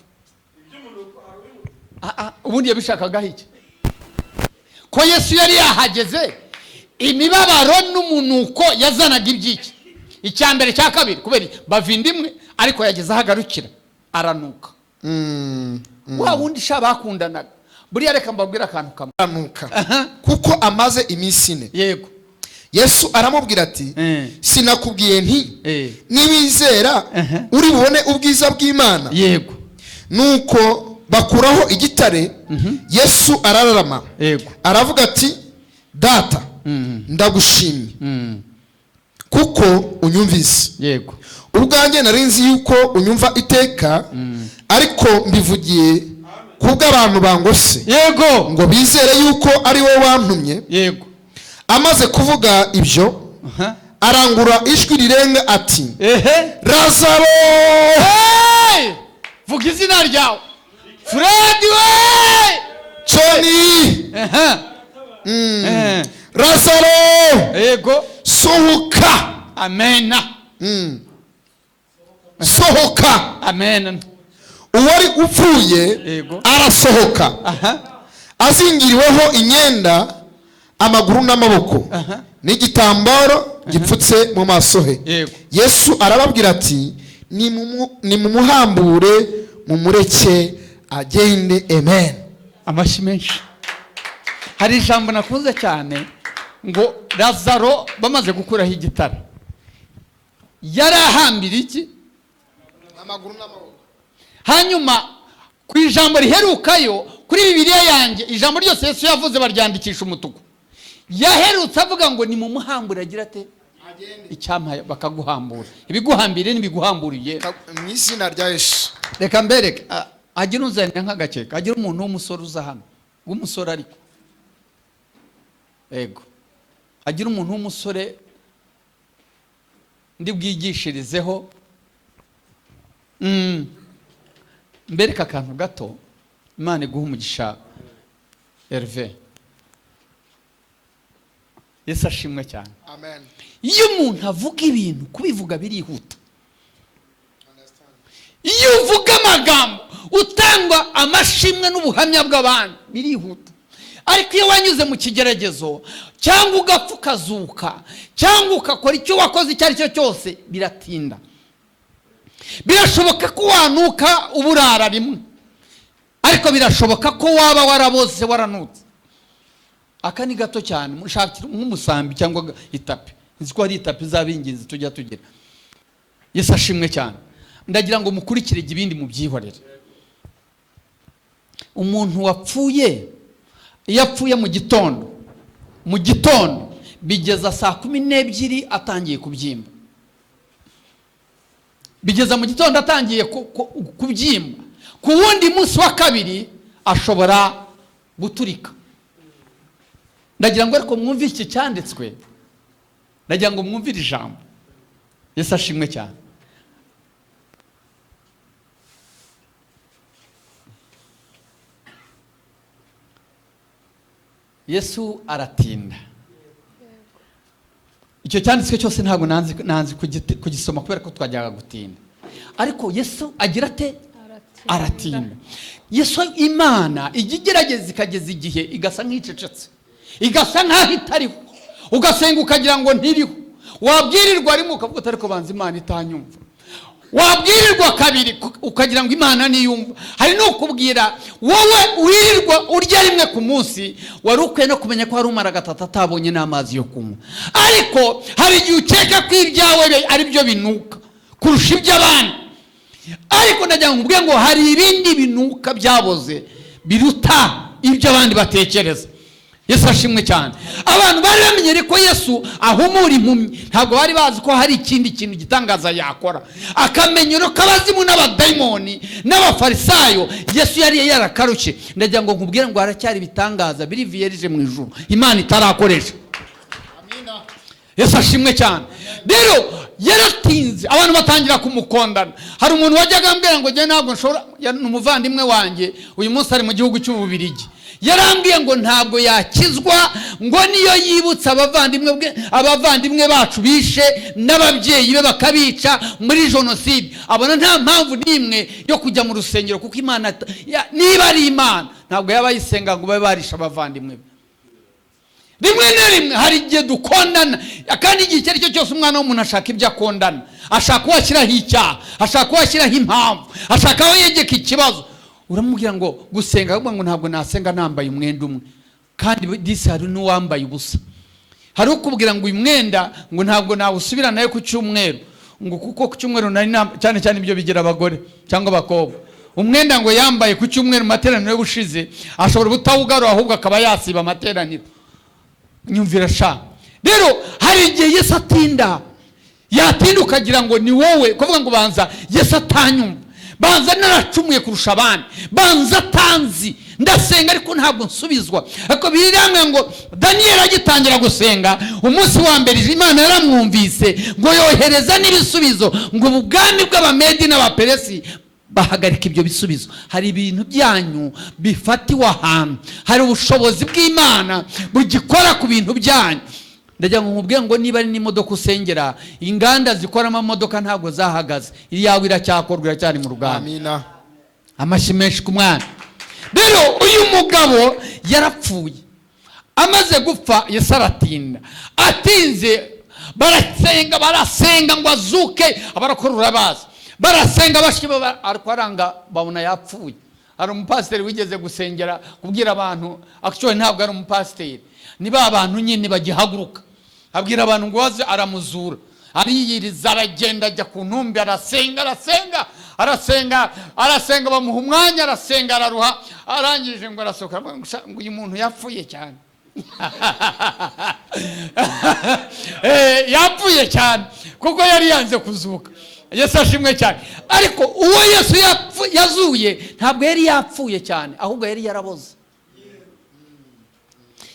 Ubundi yabishakagaho iki? Ko Yesu yari yahageze, imibabaro n'umunuko yazanaga iby'iki? Icya mbere, cya kabiri, kubera bava inda imwe, ariko yageze aho agarukira aranuka. Wa wundi sha bakundanaga buriya, reka mbabwire akantu kamwe.
Aranuka kuko amaze iminsi 4.
Yego.
Yesu aramubwira ati: "Sinakubwiye nti niwizera uri bubone ubwiza bw'Imana?"
Yego.
Nuko bakuraho igitare. Yesu arararama,
yego,
aravuga ati: "Data, ndagushimye kuko unyumvise.
Yego.
Ubwanjye nari nzi yuko unyumva iteka, ariko mbivugiye kubw'abantu bangose,
yego,
ngo bizere yuko ari wowe wantumye."
Yego.
Amaze kuvuga ibyo, arangura ijwi rirenga ati:
Ehe.
"Lazaro!"
Hey! Vuga izina ryawe, Fred we!
Johnny! "Lazaro,
yego,
sohoka!"
Amena.
"Sohoka!"
Amena.
Uwari upfuye arasohoka, azingiriweho imyenda amaguru n'amaboko, n'igitambaro gipfutse mu maso he.
Yego.
Yesu arababwira ati: "Nimumuhambure, mumureke agende." Amen.
Amashyi menshi. Hari ijambo nakunze cyane, ngo Lazaro bamaze gukuraho igitare yari ahambira iki?
Amaguru n'amaboko.
Hanyuma ku ijambo riherukayo kuri Bibiliya yanjye, ijambo ryose Yesu yavuze baryandikisha umutuku. Yaherutse avuga ngo nimumuhambure agira ate? Icyampa bakaguhambura, ibiguhambire n'ibiguhamburiye
mu izina rya Yesu.
Reka mbereke. Agira uzanira nk'agakeka, agira umuntu w'umusore uza hano, w'umusore ariko. Yego, agira umuntu w'umusore ndi bwigishirizeho. Mbereke akantu gato. Imana iguha umugisha, Herve. Yesu ashimwe cyane.
Amen.
Iyo umuntu avuga ibintu, kubivuga birihuta. Iyo uvuga amagambo, utangwa amashimwe n'ubuhamya bw'abantu, birihuta. Ariko iyo wanyuze mu kigeragezo, cyangwa ugapfa ukazuka, cyangwa ugakora icyo wakoze icyo ari cyo cyose, biratinda. Birashoboka ko wanuka uburara rimwe, ariko birashoboka ko waba waraboze, waranutse. Aka ni gato cyane. Mushakira nk'umusambi cyangwa itapi, nzi ko hari itapi z'ab'ingenzi tujya tugira. Yesu ashimwe cyane. Ndagira ngo mukurikire, ibindi mubyihorere. Umuntu wapfuye, iyo apfuye mu gitondo, mu gitondo bigeza saa 12 atangiye kubyimba, bigeza mu gitondo atangiye kubyimba, ku wundi munsi wa kabiri ashobora guturika. Ndagira ngo ariko mwumve iki cyanditswe, ndagira ngo mwumvire ijambo. Yesu ashimwe cyane. Yesu aratinda. Icyo cyanditswe cyose ntabwo nanze kugisoma kubera ko twajyaga gutinda, ariko Yesu agira ate? Aratinda. Yesu, Imana ijya igerageza ikageza igihe igasa nk'icecetse, igasa nk'aho itariho, ugasenga ukagira ngo ntiriho, wabwirirwa rimwe ukavuga uti ariko banza Imana itanyumva, wabwirirwa kabiri ukagira ngo Imana niyumva. Hari n'ukubwira wowe wirirwa urya rimwe ku munsi, wari ukwiye no kumenya ko hari umara gatatu atabonye n'amazi yo kunywa. Ariko hari igihe ukeka ko ibyawe ari byo binuka kurusha iby'abandi, ariko ndagira ngo nkubwire ngo hari ibindi binuka byaboze biruta ibyo abandi batekereza. Yesu ashimwe cyane. Abantu bari bamenyere ko Yesu ahumura impumyi, ntabwo bari bazi ko hari ikindi kintu gitangaza yakora. Akamenyero k'abazimu n'abadayimoni n'abafarisayo Yesu yari yarakarushye. Ndagira ngo nkubwire ngo haracyari ibitangaza biri vierge mu ijuru Imana itarakoresha. Yesu ashimwe cyane. Rero yaratinze, abantu batangira kumukondana. Hari umuntu wajyaga ambwira ngo njye ntabwo nshobora, ni umuvandimwe wanjye uyu munsi ari mu gihugu cy'Ububirigi, yarambwiye ngo ntabwo yakizwa ngo niyo yibutsa abavandimwe bacu bishe n'ababyeyi be bakabica muri jenoside, abona nta mpamvu n'imwe yo kujya mu rusengero, kuko Imana niba ari Imana ntabwo yaba ayisenga ngo babe barisha abavandimwe be. Rimwe na rimwe hari igihe dukondana, kandi igihe icyo ari cyo cyose umwana w'umuntu ashaka ibyo akondana, ashaka uwo ashyiraho icyaha, ashaka uwo ashyiraho impamvu, ashaka aho yegeka ikibazo. Uramubwira ngo gusenga, akavuga ngo ntabwo nasenga nambaye umwenda umwe, kandi disi hari n'uwambaye ubusa. Hari ukubwira ngo uyu mwenda ngo ntabwo nawusubira nayo ku cyumweru, ngo kuko ku cyumweru nari cyane cyane ibyo bigira abagore cyangwa abakobwa, umwenda ngo yambaye ku cyumweru mu materaniro y'ubushize ashobora ubutawugarura, ahubwo akaba yasiba amateraniro. Nyumvira sha. Rero hari igihe Yesu atinda, yatinda ukagira ngo ni wowe, kuvuga ngo banza Yesu atanyumva, banza naracumuye kurusha abandi, banza atanzi, ndasenga ariko ntabwo nsubizwa. Ariko biramwe ngo Daniel agitangira gusenga umunsi wa mbere Imana yaramwumvise ngo yohereza n'ibisubizo, ngo ubwami bw'Abamedi n'Abaperesi bahagarika ibyo bisubizo. Hari ibintu byanyu bifatiwe ahantu, hari ubushobozi bw'Imana bugikora ku bintu byanyu. Ndagira ngo nkubwire ngo niba ari n'imodoka usengera, inganda zikora amamodoka ntabwo zahagaze, iyawe iracyakorwa, iracyari mu ruganda.
Amina.
Amashyi menshi ku mwana. Rero uyu mugabo yarapfuye, amaze gupfa Yesu aratinda, atinze barasenga, barasenga ngo azuke, abarakora urabazi, barasenga bashiba, ariko aranga babona yapfuye. Hari umupasiteri wigeze gusengera kubwira abantu, actually ntabwo ari umupasiteri, ni ba bantu nyine bagihaguruka, abwira abantu ngo waze aramuzura, ariyiriza aragenda ajya ku ntumbi, arasenga arasenga arasenga arasenga, bamuha umwanya arasenga araruha, arangije ngo arasohoka ngo uyu muntu yapfuye cyane. Yapfuye cyane kuko yari yanze kuzuka. Yesu ashimwe cyane. Ariko uwo Yesu yazuye ntabwo yari yapfuye cyane, ahubwo yari yaraboze.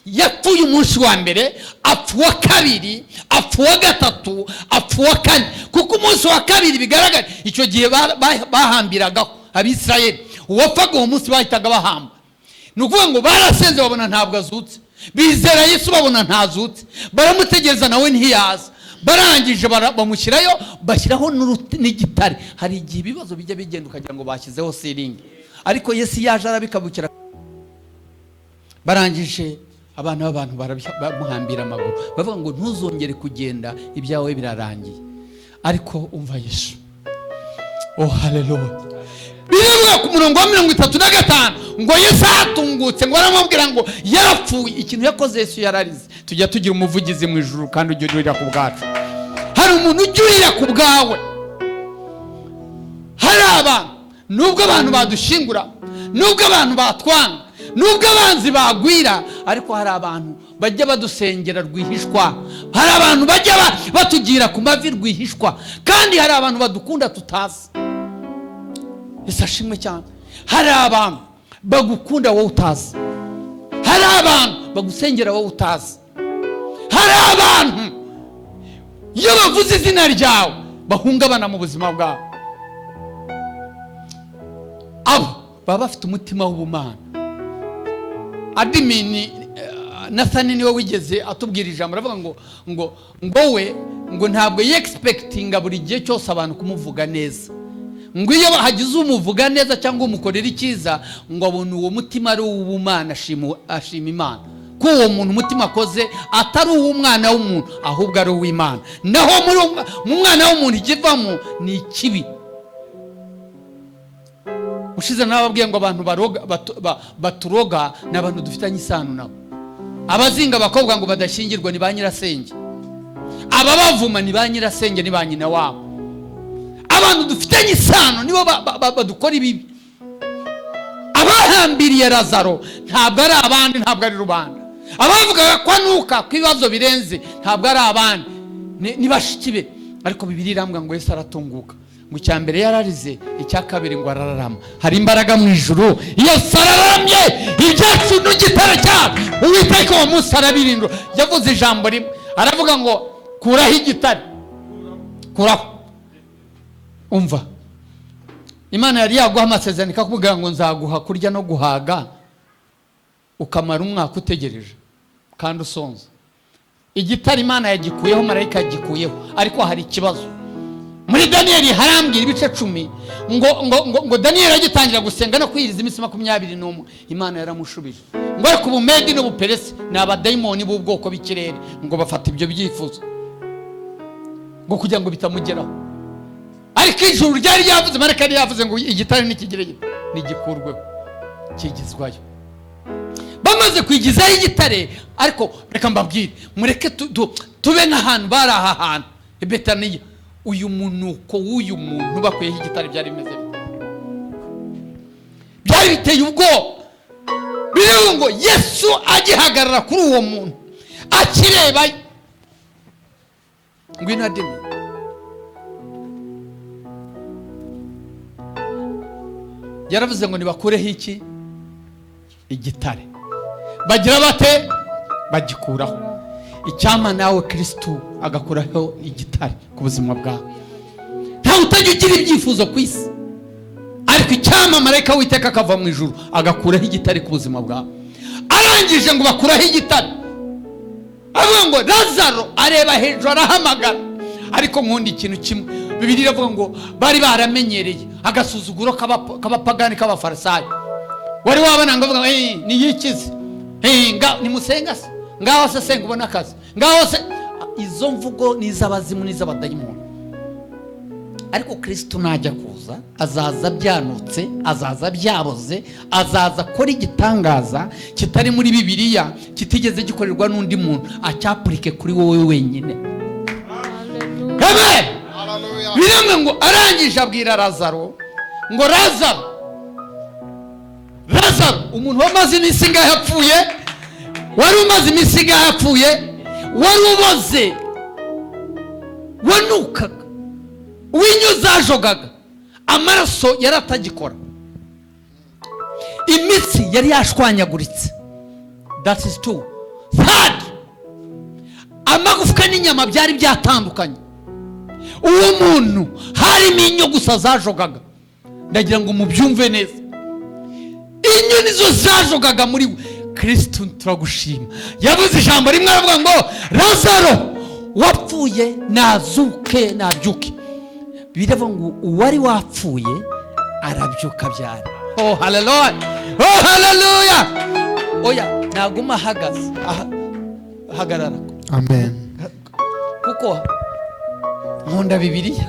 Yapfuye umunsi wa mbere, apfa uwa kabiri, apfa uwa gatatu, apfa uwa kane. Kuko umunsi wa kabiri bigaragara icyo gihe bahambiragaho Abisirayeli, uwapfaga uwo munsi bahitaga bahamba. Ni ukuvuga ngo barasenze babona ntabwo azutse, bizera Yesu babona ntazutse, baramutegereza nawe ntiyaza, barangije bamushyirayo, bashyiraho n'igitare. Hari igihe ibibazo bijya bigenda ukagira ngo bashyizeho siringi, ariko Yesu yaje arabikabukira. Barangije abana b'abantu baramuhambira amaguru, bavuga ngo ntuzongere kugenda, ibyawe birarangiye. Ariko umva Yesu, oh haleluya. Biravuga ku murongo wa 35 ngo Yesu atungutse, ngo aramubwira ngo yarapfuye. Ikintu yakoze Yesu yararize. Tujya tugira umuvugizi mu ijuru kandi ujya urira ku bwacu. Hari umuntu ujya urira ku bwawe. Hari abantu, nubwo abantu badushingura, nubwo abantu batwanga, nubwo abanzi bagwira, ariko hari abantu bajya badusengera rwihishwa, hari abantu bajya batugira ku mavi rwihishwa, kandi hari abantu badukunda tutazi. Yesu ashimwe cyane. Hari abantu bagukunda wowe utazi, hari abantu bagusengera wowe utazi, hari abantu iyo bavuze izina ryawe bahungabana mu buzima bwabo. Abo baba bafite umutima w'ubumana. Adimini Nathani niwe wigeze atubwira ijambo, aravuga ngo ngo ngo we ngo ntabwo yexpectinga buri gihe cyose abantu kumuvuga neza, ngo iyo hagize umuvuga neza cyangwa umukorera icyiza ngo abone uwo mutima ari uw'ubumana, ashima Imana ko uwo muntu umutima akoze atari uw'umwana w'umuntu ahubwo ari uw'Imana. Naho mu mwana w'umuntu ikivamo ni ikibi. Ushize nababwiye ngo abantu baroga baturoga ni abantu dufitanye isano nabo. Abazinga abakobwa ngo badashyingirwa ni ba nyirasenge, ababavuma ni ba nyirasenge ni ba nyina wabo. Abantu dufitanye isano nibo badukora ibibi. Abahambiriye Lazaro ntabwo ari abandi, ntabwo ari rubanda. Abavugaga ko anuka ko ibibazo birenze ntabwo ari abandi, ni bashiki be. Ariko Bibiliya irambwira ngo Yesu aratunguka, ngo icya mbere yararize, icya kabiri ngo arararama. Hari imbaraga mu ijuru. Yesu araramye, ibyacu n'igitare cyabo Uwiteka uwo munsi arabirindura. Yavuze ijambo rimwe aravuga ngo kuraho igitare, kuraho. Umva, Imana yari yaguha amasezerano ikakubwira ngo nzaguha kurya no guhaga, ukamara umwaka utegereje kandi usonza. Igitare Imana yagikuyeho, marayika yagikuyeho, ariko hari ikibazo. Muri Daniyeli harambwira ibice 10 ngo Daniyeli agitangira gusenga no kwiyiriza iminsi 21, Imana yaramushubije ngo ariko Ubumedi n'Ubuperesi ni abadayimoni b'ubwoko bw'ikirere, ngo bafata ibyo byifuzo ngo kugira ngo bitamugeraho. Ariko ijuru ryari ryavuze, marayika yari yavuze ngo igitare nikigire nigikurweho, kigizwayo. Bamaze kwigizaho igitare, ariko reka mbabwire, mureke tube nk'ahantu bari aha hantu i Betaniya. Uyu munuko w'uyu muntu bakuyeho igitare byari bimeze bite? Byari biteye ubwoba. Birivuga ngo Yesu agihagarara kuri uwo muntu akireba, ngwino ademi. Yaravuze ngo nibakureho iki? Igitare. Bagira bate? Bagikuraho. Icyampa nawe Kristo agakuraho igitare ku buzima bwawe. Ntawe utajya ugira ibyifuzo ku isi, ariko icyampa marayika w'Uwiteka akava mu ijuru agakuraho igitare ku buzima bwawe. Arangije ngo bakuraho igitare, avuga ngo Lazaro areba hejuru arahamagara. Ariko nkunda ikintu kimwe, Bibiliya iravuga ngo bari baramenyereye agasuzuguro k'abapagani k'abafarisayo. Wari wabona ngo avuga ni yikize, nimusenga se, ngaho se senga ubona akazi, ngaho se. Izo mvugo ni iz'abazimu n'iz'abadayimoni. Ariko Kristo najya kuza azaza byanutse, azaza byaboze, azaza akora igitangaza kitari muri Bibiliya, kitigeze gikorerwa n'undi muntu, acyapurike kuri wowe wenyine. Amen. Biramwe ngo arangije abwira Lazaro ngo Lazaro, Lazaro umuntu wamaze iminsi ingahe apfuye, wari umaze iminsi ingahe apfuye, wari uboze, wanukaga, uwinyo zajogaga, amaraso yari atagikora, imitsi yari yashwanyaguritse. That is two. Third, amagufwa n'inyama byari byatandukanye. Uwo muntu harimo inyo gusa zajogaga. Ndagira ngo mubyumve neza, inyo nizo zajogaga muri we. Kristo turagushima, yavuze ijambo rimwe aravuga ngo Lazaro wapfuye nazuke, nabyuke. Biravuga ngo uwari wapfuye arabyuka byari. Oh haleluya, oh haleluya. Oya naguma ahagaze, hagarara.
Amen.
Kuko nkunda Bibiliya.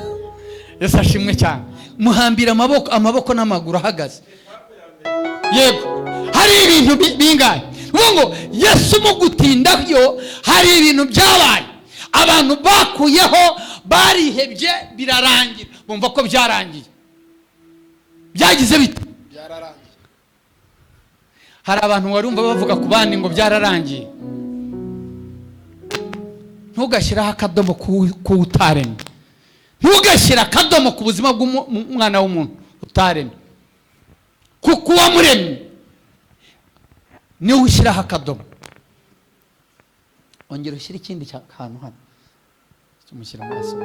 Yesu ashimwe cyane. Muhambira amaboko n'amaguru ahagaze. Yego, hari ibintu bingahe? Ngo Yesu mu gutindayo hari ibintu byabaye, abantu bakuyeho barihebye, birarangira, bumva ko byarangiye. Byagize bite?
Byararangiye.
Hari abantu warumva bavuga ku bandi ngo byararangiye. Ntugashyiraho akadomo ku utaremye, ntugashyira akadomo ku buzima bw'umwana w'umuntu utaremye, kuko uwamuremye niwe ushyiraho akadomo. Ongera ushyire ikindi kantu hano, tumushyira amaso.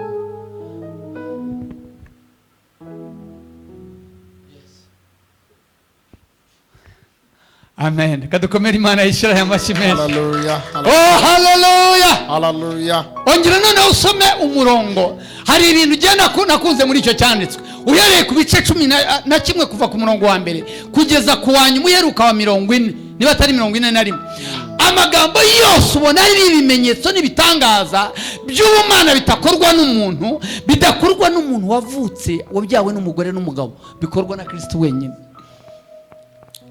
Amen. Kadukomere Imana yishyira aya mashyi menshi.
Haleluya.
Oh haleluya.
Haleluya.
Ongera noneho usome umurongo. Hari ibintu ugenda nakunze muri icyo cyanditswe, uhereye ku bice 11 kuva ku murongo wa mbere kugeza ku wa nyuma uheruka wa 40, niba atari 41. Amagambo yose ubona ari ibimenyetso n'ibitangaza by'ubumana bitakorwa n'umuntu, bidakorwa n'umuntu wavutse wabyawe n'umugore n'umugabo, bikorwa na Kristo wenyine.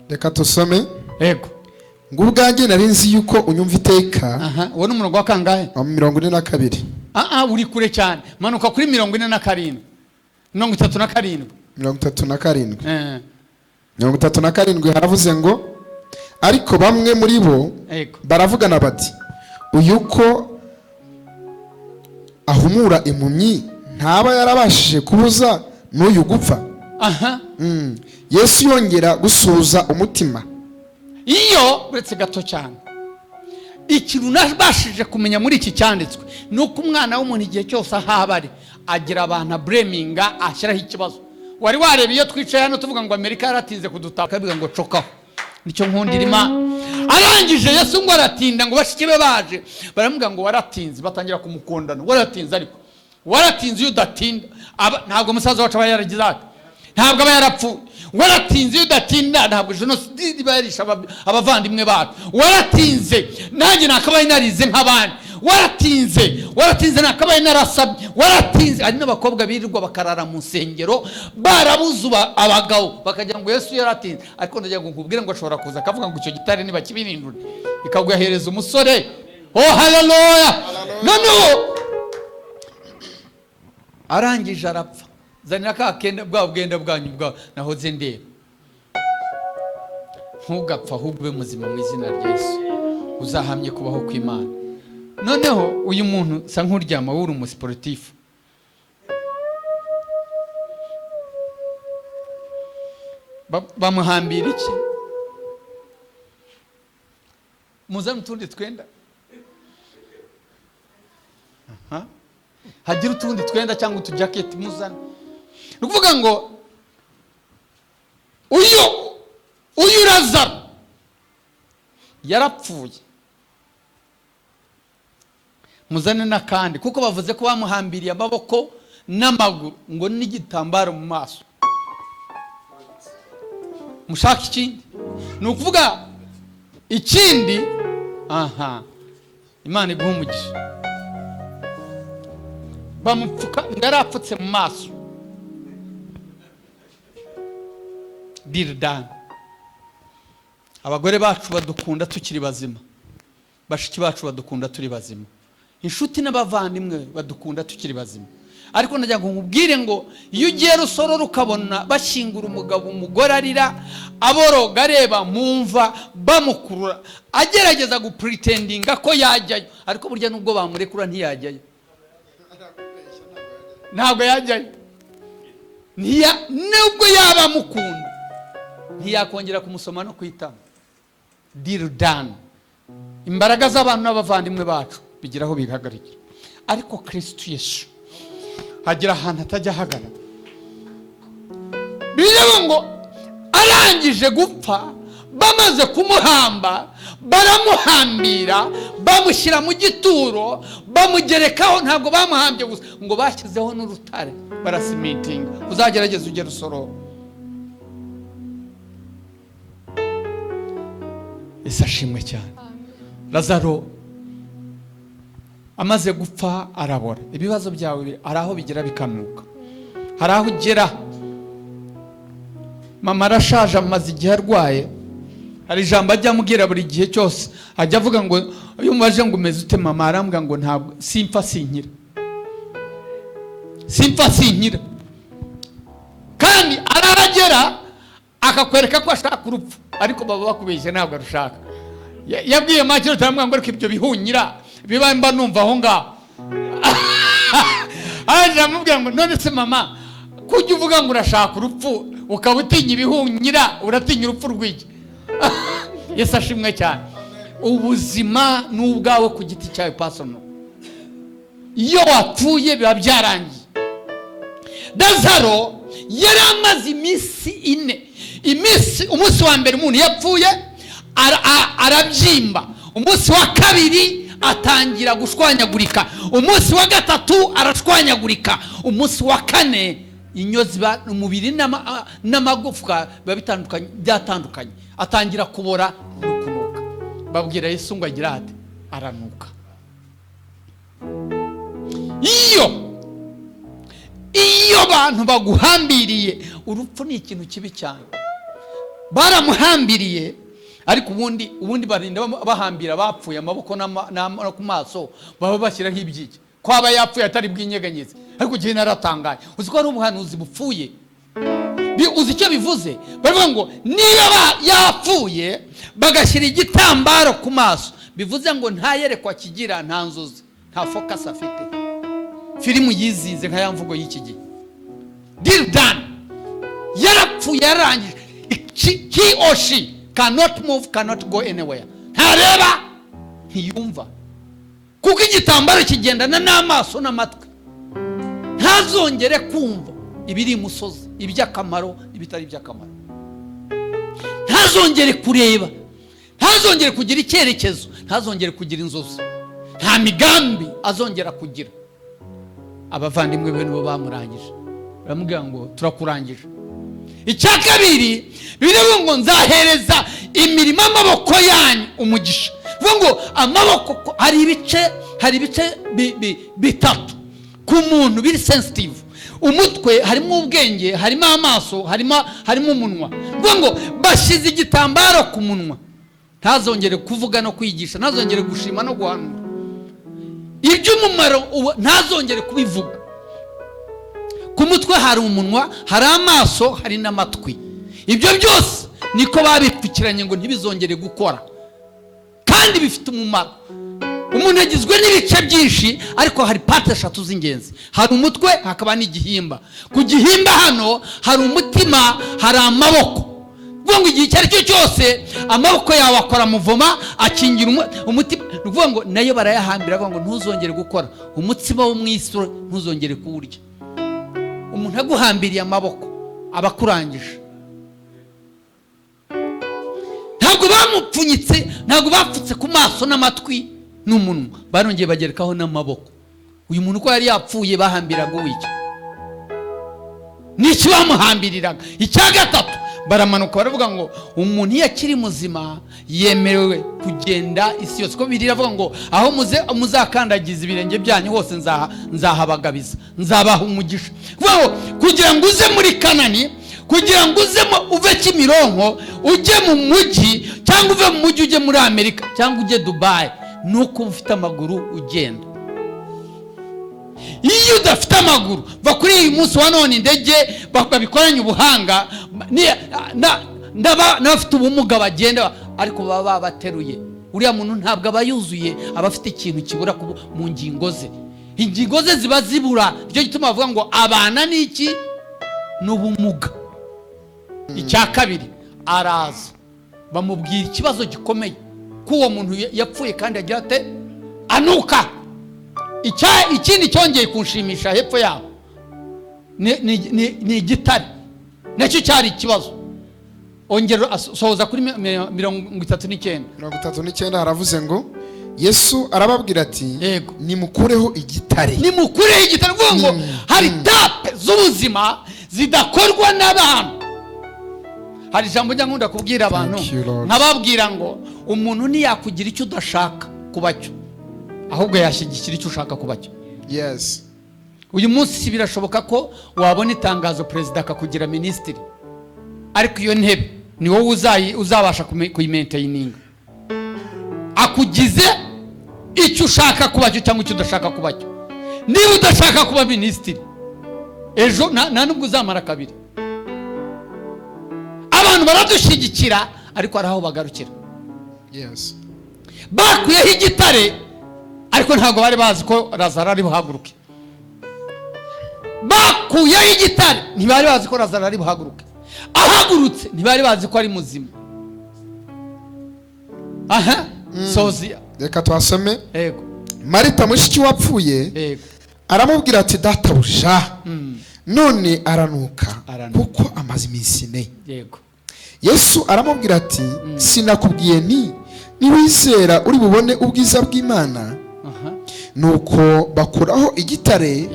Reka tusome.
Yego.
Ngo ubwanjye nari nzi yuko unyumva iteka.
Aha, uwo ni umurongo wa kangahe?
Wa 42.
Uri kure cyane. Manuka kuri 47. 37.
37. 37 haravuze ngo Ariko bamwe muri bo
Yego.
baravugana bati: "Uyu ko ahumura impumyi, ntaba yarabashije kubuza n'uyu gupfa?"
Aha.
Yesu yongera gusuhuza umutima.
Iyo uretse gato cyane, ikintu nabashije kumenya muri iki cyanditswe ni uko umwana w'umuntu igihe cyose aho aba ari agira abantu ablaminga, ashyiraho ikibazo. Wari wareba iyo twicaye hano tuvuga ngo Amerika yaratinze kudutaka, akavuga ngo cokaho. Nicyo nkundira Imana. Arangije Yesu ngo aratinda, ngo bashiki be baje baramubwira ngo waratinze, batangira kumukundana: "Waratinze, ariko waratinze, iyo udatinda ntabwo musaza wacu aba yaragize ati, ntabwo aba yarapfuye. Waratinze, iyo udatinda ntabwo jenoside iba yarishe abavandimwe bacu. Waratinze, nanjye nakabaye narize nk'abandi. Waratinze, waratinze, nakabaye narasabye. Waratinze." Hari n'abakobwa birirwa bakarara mu nsengero barabuze abagabo, bakagira ngo Yesu yaratinze. Ariko ndagira ngo nkubwire ngo ashobora kuza akavuga ngo icyo gitare nibakibirindure, ikaguhereza umusore. Oh, haleluya! Noneho arangije arapfa. Zanira ka kenda, bwa bwenda bwanyu bwa nahoze ndeba. Ntugapfa, ahubwo ube muzima mu izina rya Yesu, uzahamye kubaho kw'Imana. Noneho uyu muntu sa nk'uryama, wuri umusiporutifu. Bamuhambira iki? Muzane utundi twenda. Aha. Hagira utundi twenda cyangwa utujaketi muzane. Ni ukuvuga ngo uyu Lazaro yarapfuye, muzane n'akandi, kuko bavuze ko bamuhambiriye amaboko n'amaguru ngo n'igitambaro mu maso. Mushaka ikindi, ni ukuvuga ikindi. Aha, Imana iguha umugisha. Bamupfuka ngo yarapfutse mu maso. Diridani, abagore bacu badukunda tukiri bazima, bashiki bacu badukunda turi bazima, inshuti n'abavandimwe badukunda tukiri bazima. Ariko ndagira ngo nkubwire ngo iyo ugiye Rusororo ukabona bashyingura umugabo, umugore arira, aboroga, areba mu mva bamukurura, agerageza gupretendinga ko yajyayo, ariko burya nubwo bamurekura ntiyajyayo, ntabwo yajyayo. Nubwo yaba amukunda ntiyakongera kumusoma no kwitama. Diridani, imbaraga z'abantu n'abavandimwe bacu bigira aho bihagarikira, ariko Kirisitu Yesu hagira ahantu atajya ahagarara. Bireba ngo arangije gupfa, bamaze kumuhamba, baramuhambira, bamushyira mu gituro, bamugerekaho. Ntabwo bamuhambye gusa, ngo bashyizeho n'urutare, barasimitinga. Uzagerageza ugera Rusororo. Ese ashimwe cyane. Lazaro amaze gupfa arabora. Ibibazo byawe hari aho bigera bikanuka, hari aho ugera. Mama arashaje, amaze igihe arwaye. Hari ijambo ajya amubwira buri gihe cyose, ajya avuga ngo iyo umubaje ngo umeze ute mama, arambwira ngo ntabwo simpfa sinkira, simpfa sinkira. Kandi arahagera akakwereka ko ashaka urupfu, ariko baba bakubeshye, ntabwo arushaka. Yabwiye Makiro, aramubwira ngo ariko ibyo bihunyira biba mba numva aho ngaho. Aje amubwira ngo none se mama, kujya uvuga ngo urashaka urupfu ukaba utinya ibihunyira, uratinya urupfu rw'iki? Yesu ashimwe cyane. Ubuzima ni ubwawe ku giti cyawe, personal. Iyo wapfuye biba byarangiye. Lazaro yari amaze iminsi 4. Umunsi wa mbere umuntu yapfuye arabyimba, umunsi wa kabiri atangira gushwanyagurika, umunsi wa gatatu arashwanyagurika, umunsi wa kane inyo ziba umubiri n'amagufwa biba bitandukanye, byatandukanye, atangira kubora no kunuka. Babwira Yesu ngo agira ati aranuka. Iyo abantu baguhambiriye, urupfu ni ikintu kibi cyane. Baramuhambiriye, ariko ubundi barinda bahambira bapfuye amaboko no ku maso, baba bashyiraho ibyiki ko aba yapfuye atari bwinyeganyize. Ariko igihe naratangaye, uzi ko hari ubuhanuzi bupfuye. Uzi icyo bivuze? Baravuga ngo niba yapfuye bagashyira igitambaro ku maso, bivuze ngo nta yerekwa kigira, nta nzozi, nta focus afite, filimu yizinze nka ya mvugo y'iki gihe. Deal done, yarapfuye, yararangije. He or she cannot move, cannot go anywhere, ntareba, ntiyumva, kuko igitambaro kigendana n'amaso n'amatwi. Ntazongere kumva ibiri imusozi, iby'akamaro n'ibitari iby'akamaro, ntazongere kureba, ntazongere kugira icyerekezo, ntazongere kugira inzozi, nta migambi azongera kugira. Abavandimwe be nibo bamurangije, baramubwira ngo turakurangije. Icya kabiri, birivuga ngo nzahereza imirimo amaboko yanyu umugisha. Bivuga ngo amaboko hari ibice bitatu ku muntu biri sensitive: umutwe, harimo ubwenge, harimo amaso, harimo umunwa. Bivuga ngo bashyize igitambaro ku munwa, ntazongere kuvuga no kwigisha, ntazongere gushima no guhanura iby'umumaro, ntazongere kubivuga. Ku mutwe hari umunwa, hari amaso, hari n'amatwi. Ibyo byose niko babipfukiranye ngo ntibizongere gukora, kandi bifite umumaro. Umuntu agizwe n'ibice byinshi, ariko hari parts eshatu z'ingenzi: hari umutwe, hakaba n'igihimba, ku gihimba hano hari umutima, hari amaboko. Kuvuga ngo igihe icyo ari cyo cyose amaboko yawe akora mouvement, akingira umutima. Ni ukuvuga ngo nayo barayahambira, bavuga ngo ntuzongere gukora umutsima wo mu isi, ntuzongere kuwurya. Umuntu aguhambiriye amaboko aba akurangije. Ntabwo bamupfunyitse, ntabwo bapfutse ku maso n'amatwi n'umunwa, barongeye bagerekaho n'amaboko. Uyu muntu uko yari yapfuye, bahambiraga uw'iki n'iki bamuhambiriraga? Icya gatatu, baramanuka baravuga ngo umuntu iyo akiri muzima yemerewe kugenda isi yose, ko biri iravuga ngo aho muze muzakandagiza ibirenge byanyu hose nzahabagabiza, nzabaha umugisha. Kuvuga ngo kugira ngo uze muri Kanani, kugira ngo uze uve Kimironko ujye mu mujyi, cyangwa uve mu mujyi ujye muri Amerika, cyangwa ujye Dubayi, ni uko uba ufite amaguru ugenda. Iyo udafite amaguru, va kuri uyu munsi wa none indege babikoranye ubuhanga, n'abafite ubumuga bagenda, ariko baba babateruye. Uriya muntu ntabwo aba yuzuye, aba afite ikintu kibura mu ngingo ze, ingingo ze ziba zibura. Nicyo gituma bavuga ngo abana n'iki? N'ubumuga. Icya kabiri, araza bamubwira ikibazo gikomeye, ko uwo muntu yapfuye kandi agira ate? Anuka. Ikindi cyongeye kunshimisha hepfo yaho ni igitare, nacyo cyari ikibazo. Ongera sohoza kuri 39.
39 haravuze ngo Yesu arababwira ati:
Yego.
"Nimukureho igitare."
Nimukureho igitare. Uvuga ngo hari étape z'ubuzima zidakorwa n'abantu. Hari ijambo njya nkunda kubwira abantu,
Thank you, Lord.
nkababwira ngo umuntu ntiyakugira icyo udashaka kuba cyo, ahubwo yashyigikira icyo ushaka kuba cyo. Uyu munsi birashoboka ko wabona itangazo, perezida akakugira minisitiri, ariko iyo ntebe ni wowe uzabasha kuyimaintaininga. Akugize icyo ushaka kuba cyo cyangwa icyo udashaka kuba cyo. Niba udashaka kuba minisitiri ejo, nta nubwo uzamara kabiri. Abantu baradushyigikira, ariko hari aho bagarukira. Bakuyeho igitare, ariko ntabwo bari bazi ko Lazaro ari buhaguruke. Bakuyeho igitare, ntibari bazi ko Lazaro ari buhaguruke. Ahagurutse, ntibari bazi ko ari muzima. Aha sozi.
Reka tuhasome.
Yego.
Marita mushiki wapfuye aramubwira ati: "Databuja, none aranuka,
Aranuka.
kuko amaze iminsi 4." Yesu aramubwira ati: "Sinakubwiye nti niwizera uri bubone ubwiza bw'Imana?" Nuko bakuraho igitare.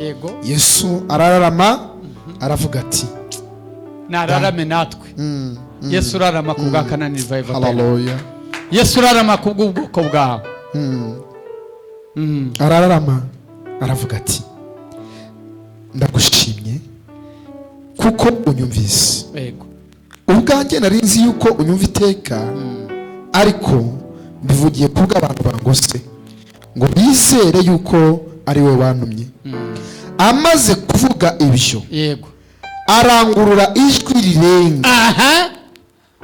Yesu arararama, aravuga ati:
Nararame natwe. Yesu urarama ku bwa Kanani Revival.
Haleluya.
Yesu urarama ku bw'ubwoko bwawe.
Arararama, aravuga ati: "Ndagushimye kuko unyumvise. Ubwanjye nari nzi yuko unyumva iteka, ariko mbivugiye ku bw'abantu bangose, ngo bizere yuko ari wowe wantumye." Amaze kuvuga ibyo, Arangurura ijwi rirenga.
Aha.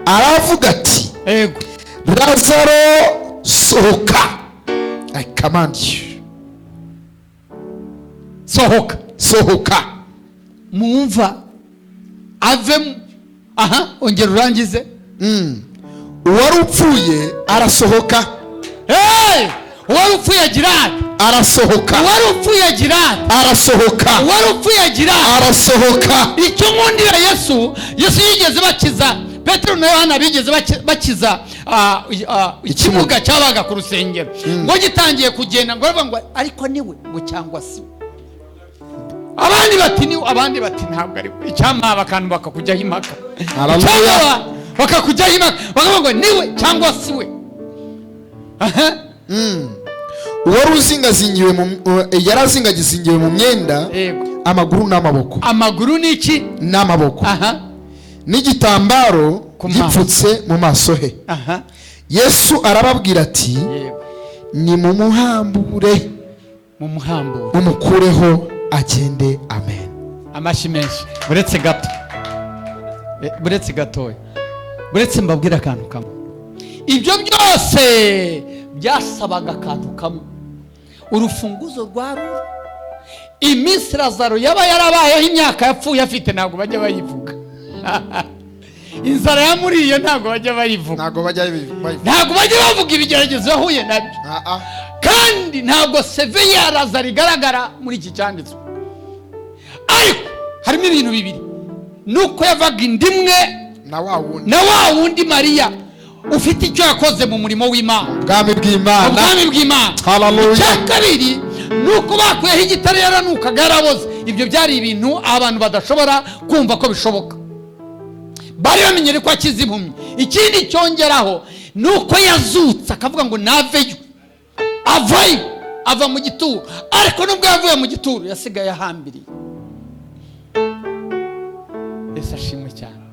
Aravuga ati:
Yego.
"Lazaro, sohoka." I command you.
Sohoka.
Sohoka.
Mumva ave. Aha, ongera urangize.
Uwari upfuye arasohoka.
Hey! Uwari upfuye agira ate?
Arasohoka.
Uwari upfuye agira ate?
Arasohoka.
Uwari upfuye agira ate?
Arasohoka.
Icyo nkundira Yesu, Yesu yigeze bakiza Petero na Yohana, bigeze bakiza ikimuga cyabaga ku rusengero, ngo gitangiye kugenda, ngo baravuga ngo ariko niwe, ngo cyangwa si we? Abandi bati niwe, abandi bati ntabwo ari we. Icyampa akantu bakakujyaho impaka.
Hallelujah.
Icyampa bakakujyaho impaka, bakavuga ngo niwe cyangwa si we. Aha.
Uwari uzingazingiwe mu yarazingazingiwe mu myenda, amaguru n'amaboko.
Amaguru ni iki?
N'amaboko.
Aha.
N'igitambaro
Ku maso.
gipfutse mu maso he. Yesu arababwira ati: "Nimumuhambure,
Mu muhamburo.
mumukureho agende." Amen.
Amashyi menshi. Buretse gato. Buretse gatoya, buretse mbabwire akantu kamwe. Ibyo byose byasabaga akantu kamwe, urufunguzo rwa ruru. Iminsi Lazaro yaba yarabayeho, imyaka yapfuye afite, ntabwo bajya bayivuga. Inzara yamuriye ntabwo bajya bayivuga.
Ntabwo bajya bayivuga.
Ntabwo bajya bavuga ibigeragezo yahuye nabyo. Kandi ntabwo CV ya Lazaro igaragara muri iki cyanditswe, ariko harimo ibintu bibiri: nuko yavaga inda imwe
na wa wundi,
na wa wundi Mariya ufite icyo yakoze mu murimo w'Imana,
ubwami bw'Imana.
Ubwami bw'Imana.
Hallelujah.
Icya kabiri ni uko bakuyeho igitare, yaranukaga, yaraboze. Ibyo byari ibintu abantu badashobora kumva ko bishoboka. Bari bamenyere ko akiza impumyi. Ikindi cyongeraho ni uko yazutse, akavuga ngo naveyo, avayo, ava mu gituro. Ariko nubwo yavuye mu gituro, yasigaye ahambiriye. Ese ashimwe cyane.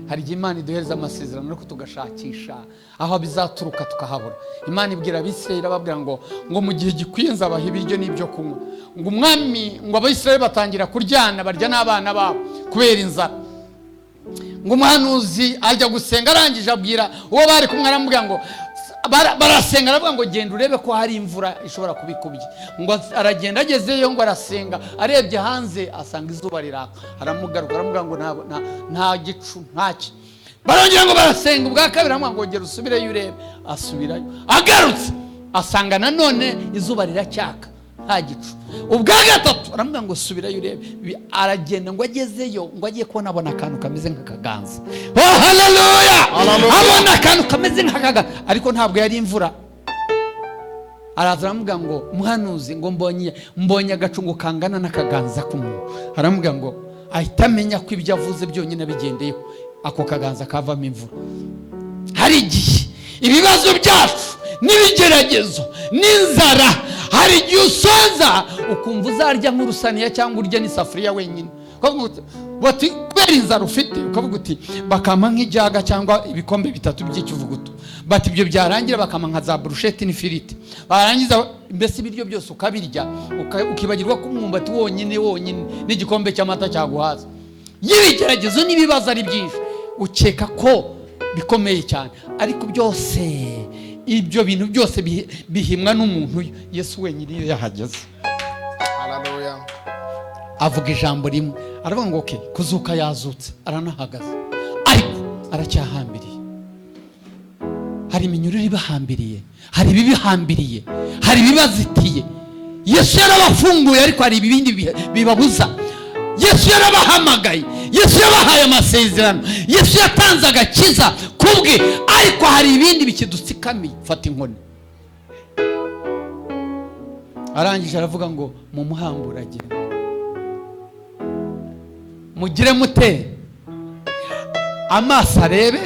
Hari igihe Imana iduhereza amasezerano, ariko tugashakisha aho bizaturuka tukahabura. Imana ibwira Abisirayeli, ababwira ngo mu gihe gikwiye nzabaha ibiryo n'ibyo kunywa. Ngo umwami, ngo Abisirayeli batangira kuryana, barya n'abana babo kubera inzara. Ngo umuhanuzi ajya gusenga, arangije abwira uwo bari kumwe, aramubwira ngo barasenga, aravuga ngo genda urebe ko hari imvura ishobora kubikubye. Ngo aragenda, agezeyo ngo arasenga, arebye hanze asanga izuba riraka. Aramugaruka, aramubwira ngo nta gicu, ntaki. Barongera ngo barasenga ubwa kabiri, aramubwira ngo gera usubireyo urebe. Asubirayo, agarutse asanga nanone izuba riracyaka, nta gicu. Ubwa gatatu aramubwira ngo subirayo urebe. Aragenda, ngo agezeyo, ngo agiye kubona, abona akantu kameze nk'akaganza. Oh, haleluya! Abona akantu kameze nk'akaganza, ariko ntabwo yari imvura. Araza aramubwira ngo muhanuzi, ngo mbonye agacungo kangana n'akaganza k'umuntu. Aramubwira ngo ahita amenya ko ibyo avuze byonyine abigendeyeho, ako kaganza kavamo imvura. Hari igihe ibibazo byacu n'ibigeragezo n'inzara, hari igihe usonza ukumva uzarya nk'urusaniya cyangwa urya n'isafuriya wenyine. Ukavuga uti, bati kubera inzara ufite, ukavuga uti bakampa nk'ijaga cyangwa ibikombe bitatu by'ikivuguto, bati ibyo byarangira bakampa nka za burusheti n'ifiriti, barangiza mbese ibiryo byose ukabirya, ukibagirwa ko umwumbati wonyine wonyine n'igikombe cy'amata cyaguhaza. Y'ibigeragezo n'ibibazo ari byinshi, ukeka ko bikomeye cyane, ariko byose ibyo bintu byose bihimwa n'umuntu Yesu wenyine. Iyo yahageze,
Hallelujah.
avuga ijambo rimwe, aravuga ngo okay, kuzuka yazutse, aranahagaze, ariko aracyahambiriye. Hari iminyururu ibahambiriye, hari ibibihambiriye, hari ibibazitiye. Yesu yarabafunguye, ariko hari ibindi bibabuza. Yesu yarabahamagaye, Yesu yabahaye amasezerano, Yesu yatanze agakiza kubwe, ariko hari ibindi bikidutsikamiye. Fata inkoni. Arangije aravuga ngo mumuhambure agende. Mugire mute? Amaso arebe,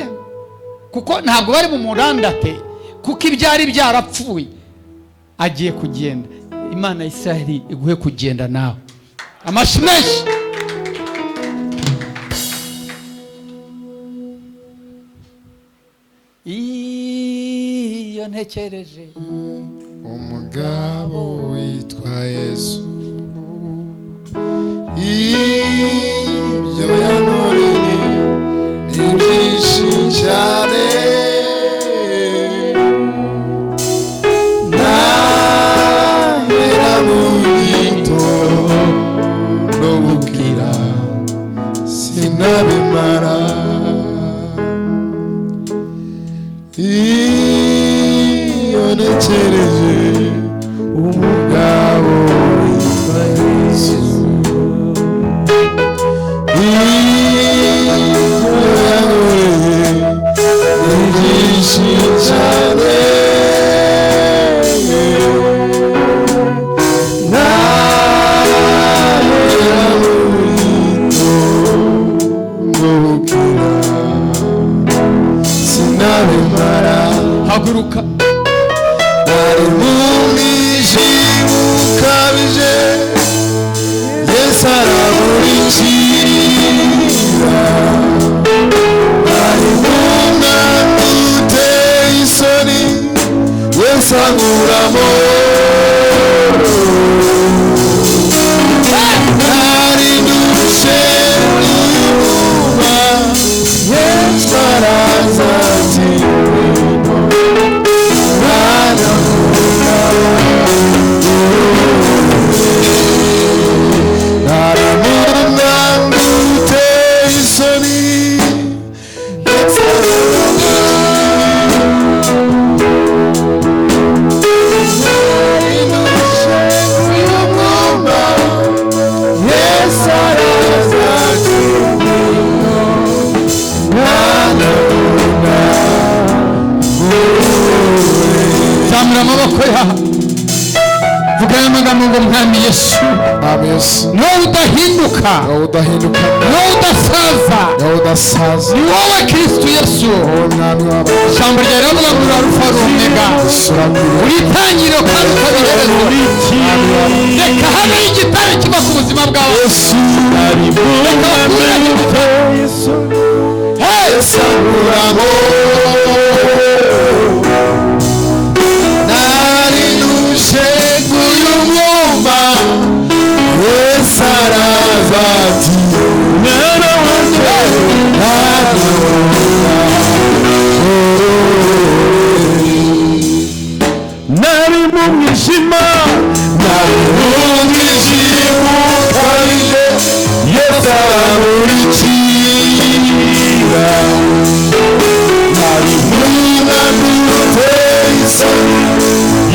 kuko ntabwo bari mu murandate, kuko ibyari byarapfuye. Agiye kugenda. Imana ya Isiraheli iguhe kugenda nawe. Amashyi menshi. Iyo ntekereje
umugabo witwa Yesu, ibyo
Umugabo witwa Yesu, ibyo yankoreye ni byinshi cyane. Nahera mu bukira sinabimara.
Haguruka.
Nari mu mwijima ukabije, Yesu aramurikira. Nari mu mwanda uteye isoni, Yesu ankuramo. Nari ndushye n'inkuba, Yesu araza ati ngwino mwana.
Zamura amaboko yawe, vuga aya magambo ngo: "Mwami Yesu,
Mwami Yesu,
ni wowe udahinduka,
wowe udahinduka,
ni wowe udasaza,
wowe udasaza,
ni wowe Kristu Yesu."
Wowe Mwami w'abantu.
Ijambo ryawe riravuga ngo uri Alufa na Omega, uri itangiriro kandi ukaba iherezo. Reka habeho igitare kiva ku buzima bwawe. Reka bakureho igitare. Hey!
Ankuramo. Nari ndushye uyu mwuma, Yesu araza ati mwana wanjye, mwana.
Nari mu mwijima,
Nari mu mwijima ukabije, Yesu aramurikira. Nari mu mwanda uteye isoni,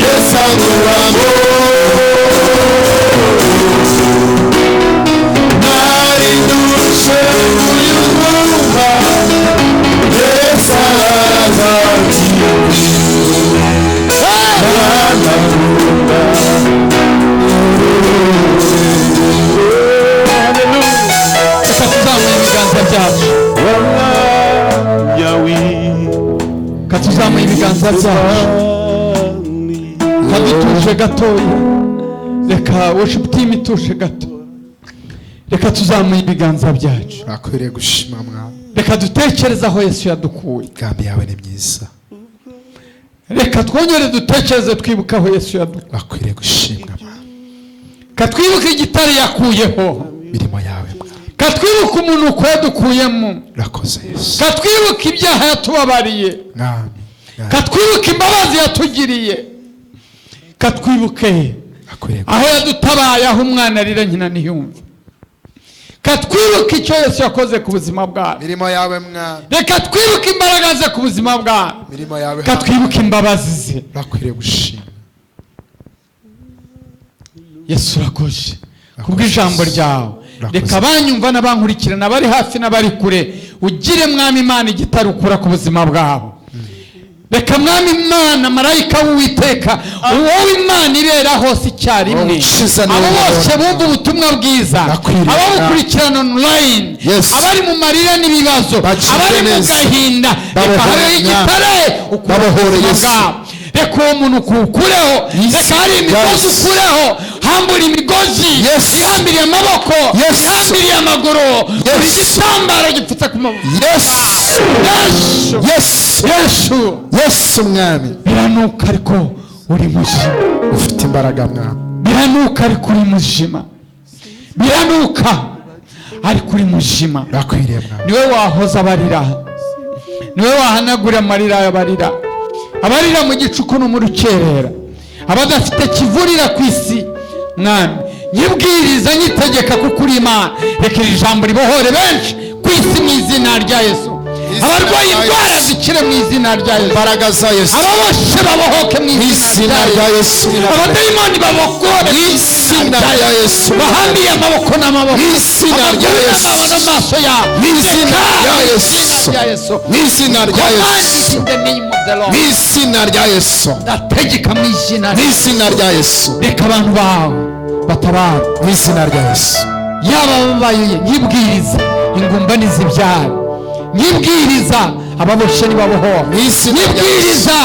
Yesu ankuramo. Nari ndushye uyu mwuma, Yesu araza ati mwana.
Reka tuzamuye ibiganza byacu. Reka tuzamuye ibiganza byacu kadutuje gatoya. Reka worship team ituje gato. Reka tuzamuye ibiganza byacu.
Urakwiriye gushima, Mwami.
Reka dutekereze aho Yesu yadukuye.
Imigambi yawe ni myiza.
Reka twongere dutekereze, twibuke aho Yesu yadukuye.
Urakwiriye gushimwa, Mwami.
Reka twibuke igitare yakuyeho.
Imirimo yawe, Mwami.
Reka twibuke umunuko yadukuyemo.
Urakoze, Yesu.
Reka twibuke ibyaha yatubabariye.
Mwami, Mwami,
Reka twibuke imbabazi yatugiriye. Reka twibuke
urakwiriye
aho yadutabaye, aho umwana arira nyina ntiyumve. Reka twibuke icyo Yesu yakoze ku buzima bwacu.
Imirimo yawe, Mwami.
Reka twibuke imbaraga ze ku buzima bwacu.
Imirimo yawe.
Reka twibuke imbabazi ze.
Urakwiriye gushima.
Yesu, urakoze kubw'ijambo ryawe.
Urakoze.
Reka banyumva n'abankurikirana, bari hafi n'abari kure, ugire, Mwami Imana, igitare ukura ku buzima bwabo. Reka, Mwami Imana, marayika w'Uwiteka, wowe Imana ibera hose icyarimwe,
Wowe ukiza
abo
niwe
bose
ubona.
bumva ubutumwa bwiza,
Urakwiriye.
ababukurikirana online,
Yes.
abari mu marira n'ibibazo,
Bakizwe
abari mu
neza.
gahinda, reka
Babohore,
habeho
Mwami.
igitare ukura ku
Babohore,
buzima
Yesu.
bwabo. Reka uwo muntu ukuwukureho.
Yes.
Reka hari imigozi,
Yes.
ukureho, hambura imigozi
Yes.
ihambiriye amaboko,
Yes.
ihambiriye amaguru,
Yes.
buri gitambaro gipfutse ku maboko.
Yes.
Yesu.
Yes.
Yesu.
Yesu, Mwami.
Biranuka ariko uri muzima.
Ufite imbaraga, Mwami.
Biranuka ariko uri muzima. Biranuka ariko uri muzima.
Urakwiriye, Mwami.
Niwe wahoza abarira, niwe wahanagura amarira y'abarira, abarira mu gicuku no mu rukerera, abadafite kivurira ku isi. Mwami, nyibwiriza, nyitegeka kuko uri Imana. Reka iri jambo ribohore benshi ku isi mu izina rya Yesu. Abarwaye indwara zikire mu izina rya Yesu.
Imbaraga za Yesu.
Ababoshe babohoke mu
Mu izina rya Yesu.
Abadayimoni babogore
Mu izina rya Yesu.
Bahambiye amaboko n'amaboko,
Mu izina rya
amaguru
Yesu.
n'amaboko n'amaso yabo.
Mu izina rya
Reka, mu
Yesu.
izina rya Yesu.
Mu izina rya
Command
Yesu.
it in the name of the Lord.
Mu izina rya Yesu.
Ndategeka mu izina
Mu izina rya Yesu.
Reka abantu bawe batabara.
Mu izina rya Yesu.
Yaba ababaye, nyibwiriza ingumba n'izibyara, nyibwiriza ababoshe nibabohora,
Mu izina rya Yesu.
nyibwiriza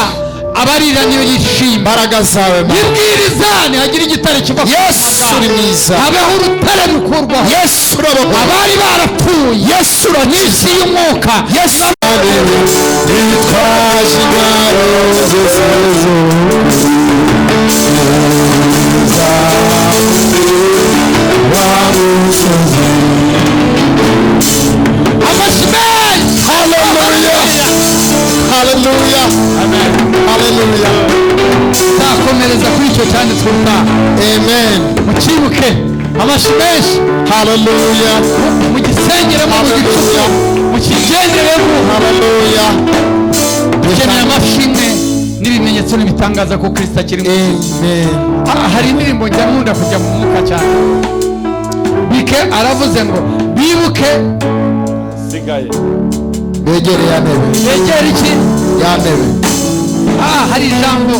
abarira niyo yishima,
Imbaraga zawe, Mana.
Nyibwiriza ntihagire igitare kiva ku
Yesu uri mwiza.
Habeho urutare rukurwaho.
Yesu urabohora.
Abari barapfuye,
Yesu urakiza.
N'isi y'umwuka.
Yesu bitwaje intwaro zose.
Amashyi menshi.
Haleluya, haleluya, haleluya.
Nzakomereza kuri icyo cyanditswe utaha.
Amen.
Mukibuke. Amashyi menshi.
Haleluya.
Mugisengeremo, mu gicuku mukigenderemo.
Haleluya.
Dukeneye amashimwe n'ibimenyetso n'ibitangaza ko Kirisito akiri muzima.
Amen.
Ah, hari indirimbo njya nkunda kujya mu mwuka cyane. Bike aravuze ngo bibuke
Sigaye.
Begere ya ntebe.
Begere iki?
Ya ntebe.
Ah, hari ijambo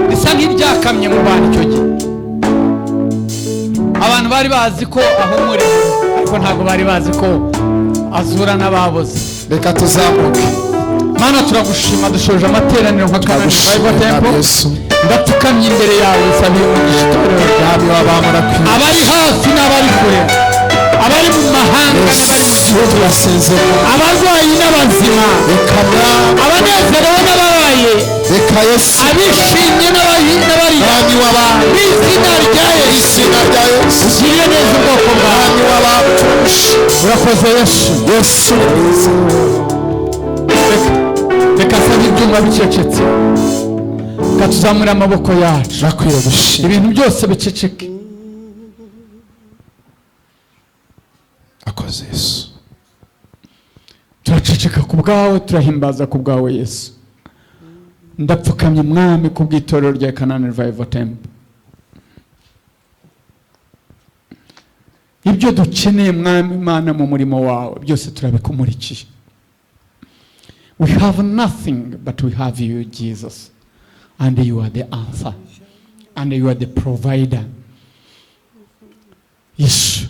risa nk'iryakamye mu bantu icyo gihe. Abantu bari bazi ko ahumuriza, ariko ntabwo bari bazi ko azura n'ababoze.
Reka tuzamuke.
Mana, turagushima. Dushoje amateraniro nka Kanani
Turagushima,
Bible Temple.
Mwami Yesu.
Ndapfukamye imbere yawe, nsabiye umugisha itorero ryawe.
Mwami w'abamura.
Abari hafi n'abari kure, abari mu mahanga n'abari mu gihugu,
Turasezerana.
abarwayi n'abazima,
Reka Mwami.
abanezerewe n'ababaye,
Reka Yesu.
Abishimye n'abarira,
Mwami w'abantu.
Mu izina rya Yesu.
Izina rya Yesu.
Ugirire neza ubwoko bwawe.
Mwami w'abantu.
Urakoze, Yesu.
Yesu ni mwiza.
Reka sabe ibyuma bicecetse. Reka tuzamure amaboko yacu.
Nakwiye gushima.
Ibintu byose biceceke.
Akoze Yesu.
Turaceceka ku bwawe, turahimbaza ku bwawe, Yesu. Ndapfukamye, Mwami, ku bw'itorero rya Kanani Revival Temple. Ibyo dukeneye, Mwami Imana, mu murimo wawe byose turabikumurikiye. We have nothing, but we have you, Jesus, and you are the answer and you are the provider. Yesu,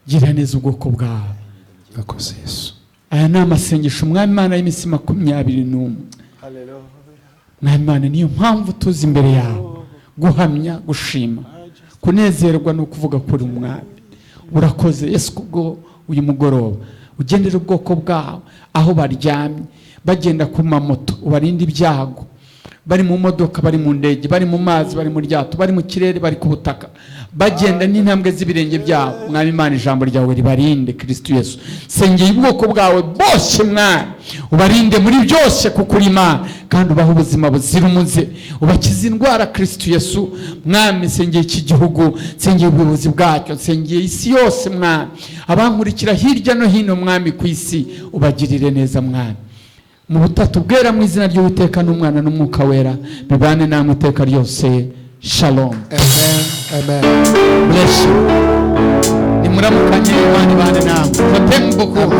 gira neza ubwoko bwawe.
Akoze Yesu.
Aya ni amasengesho, Mwami Imana, y'iminsi 21. Mwami Imana, niyo mpamvu tuzi imbere yawe guhamya, gushima, kunezerwa no kuvuga kuri umwami. Urakoze, Yesu, kubwo uyu mugoroba. Ugendera ubwoko bwawe aho baryamye, bagenda ku mamoto, ubarinde ibyago, bari mu modoka, bari mu ndege, bari mu mazi, bari mu ryato, bari mu kirere, bari ku butaka, bagenda n'intambwe z'ibirenge byabo. Mwami Imana, ijambo ryawe ribarinde. Kristo Yesu, sengeye ubwoko bwawe bose. Mwami, ubarinde muri byose kuko uri Imana, kandi ubahe ubuzima buzira umuze, ubakize indwara, Kristo Yesu. Mwami, sengeye iki gihugu, sengeye ubuyobozi bwacyo, sengeye isi yose. Mwami, abankurikira hirya no hino, Mwami, ku isi, ubagirire neza. Mwami, mu butatu bwera, mu izina ry'Uwiteka n'Umwana n'Umwuka Wera, bibane namwe iteka ryose. Shalom.
Amen, amen.
Bless you. Nimuramukanye. Imana ibane namwe. Je t'aime beaucoup.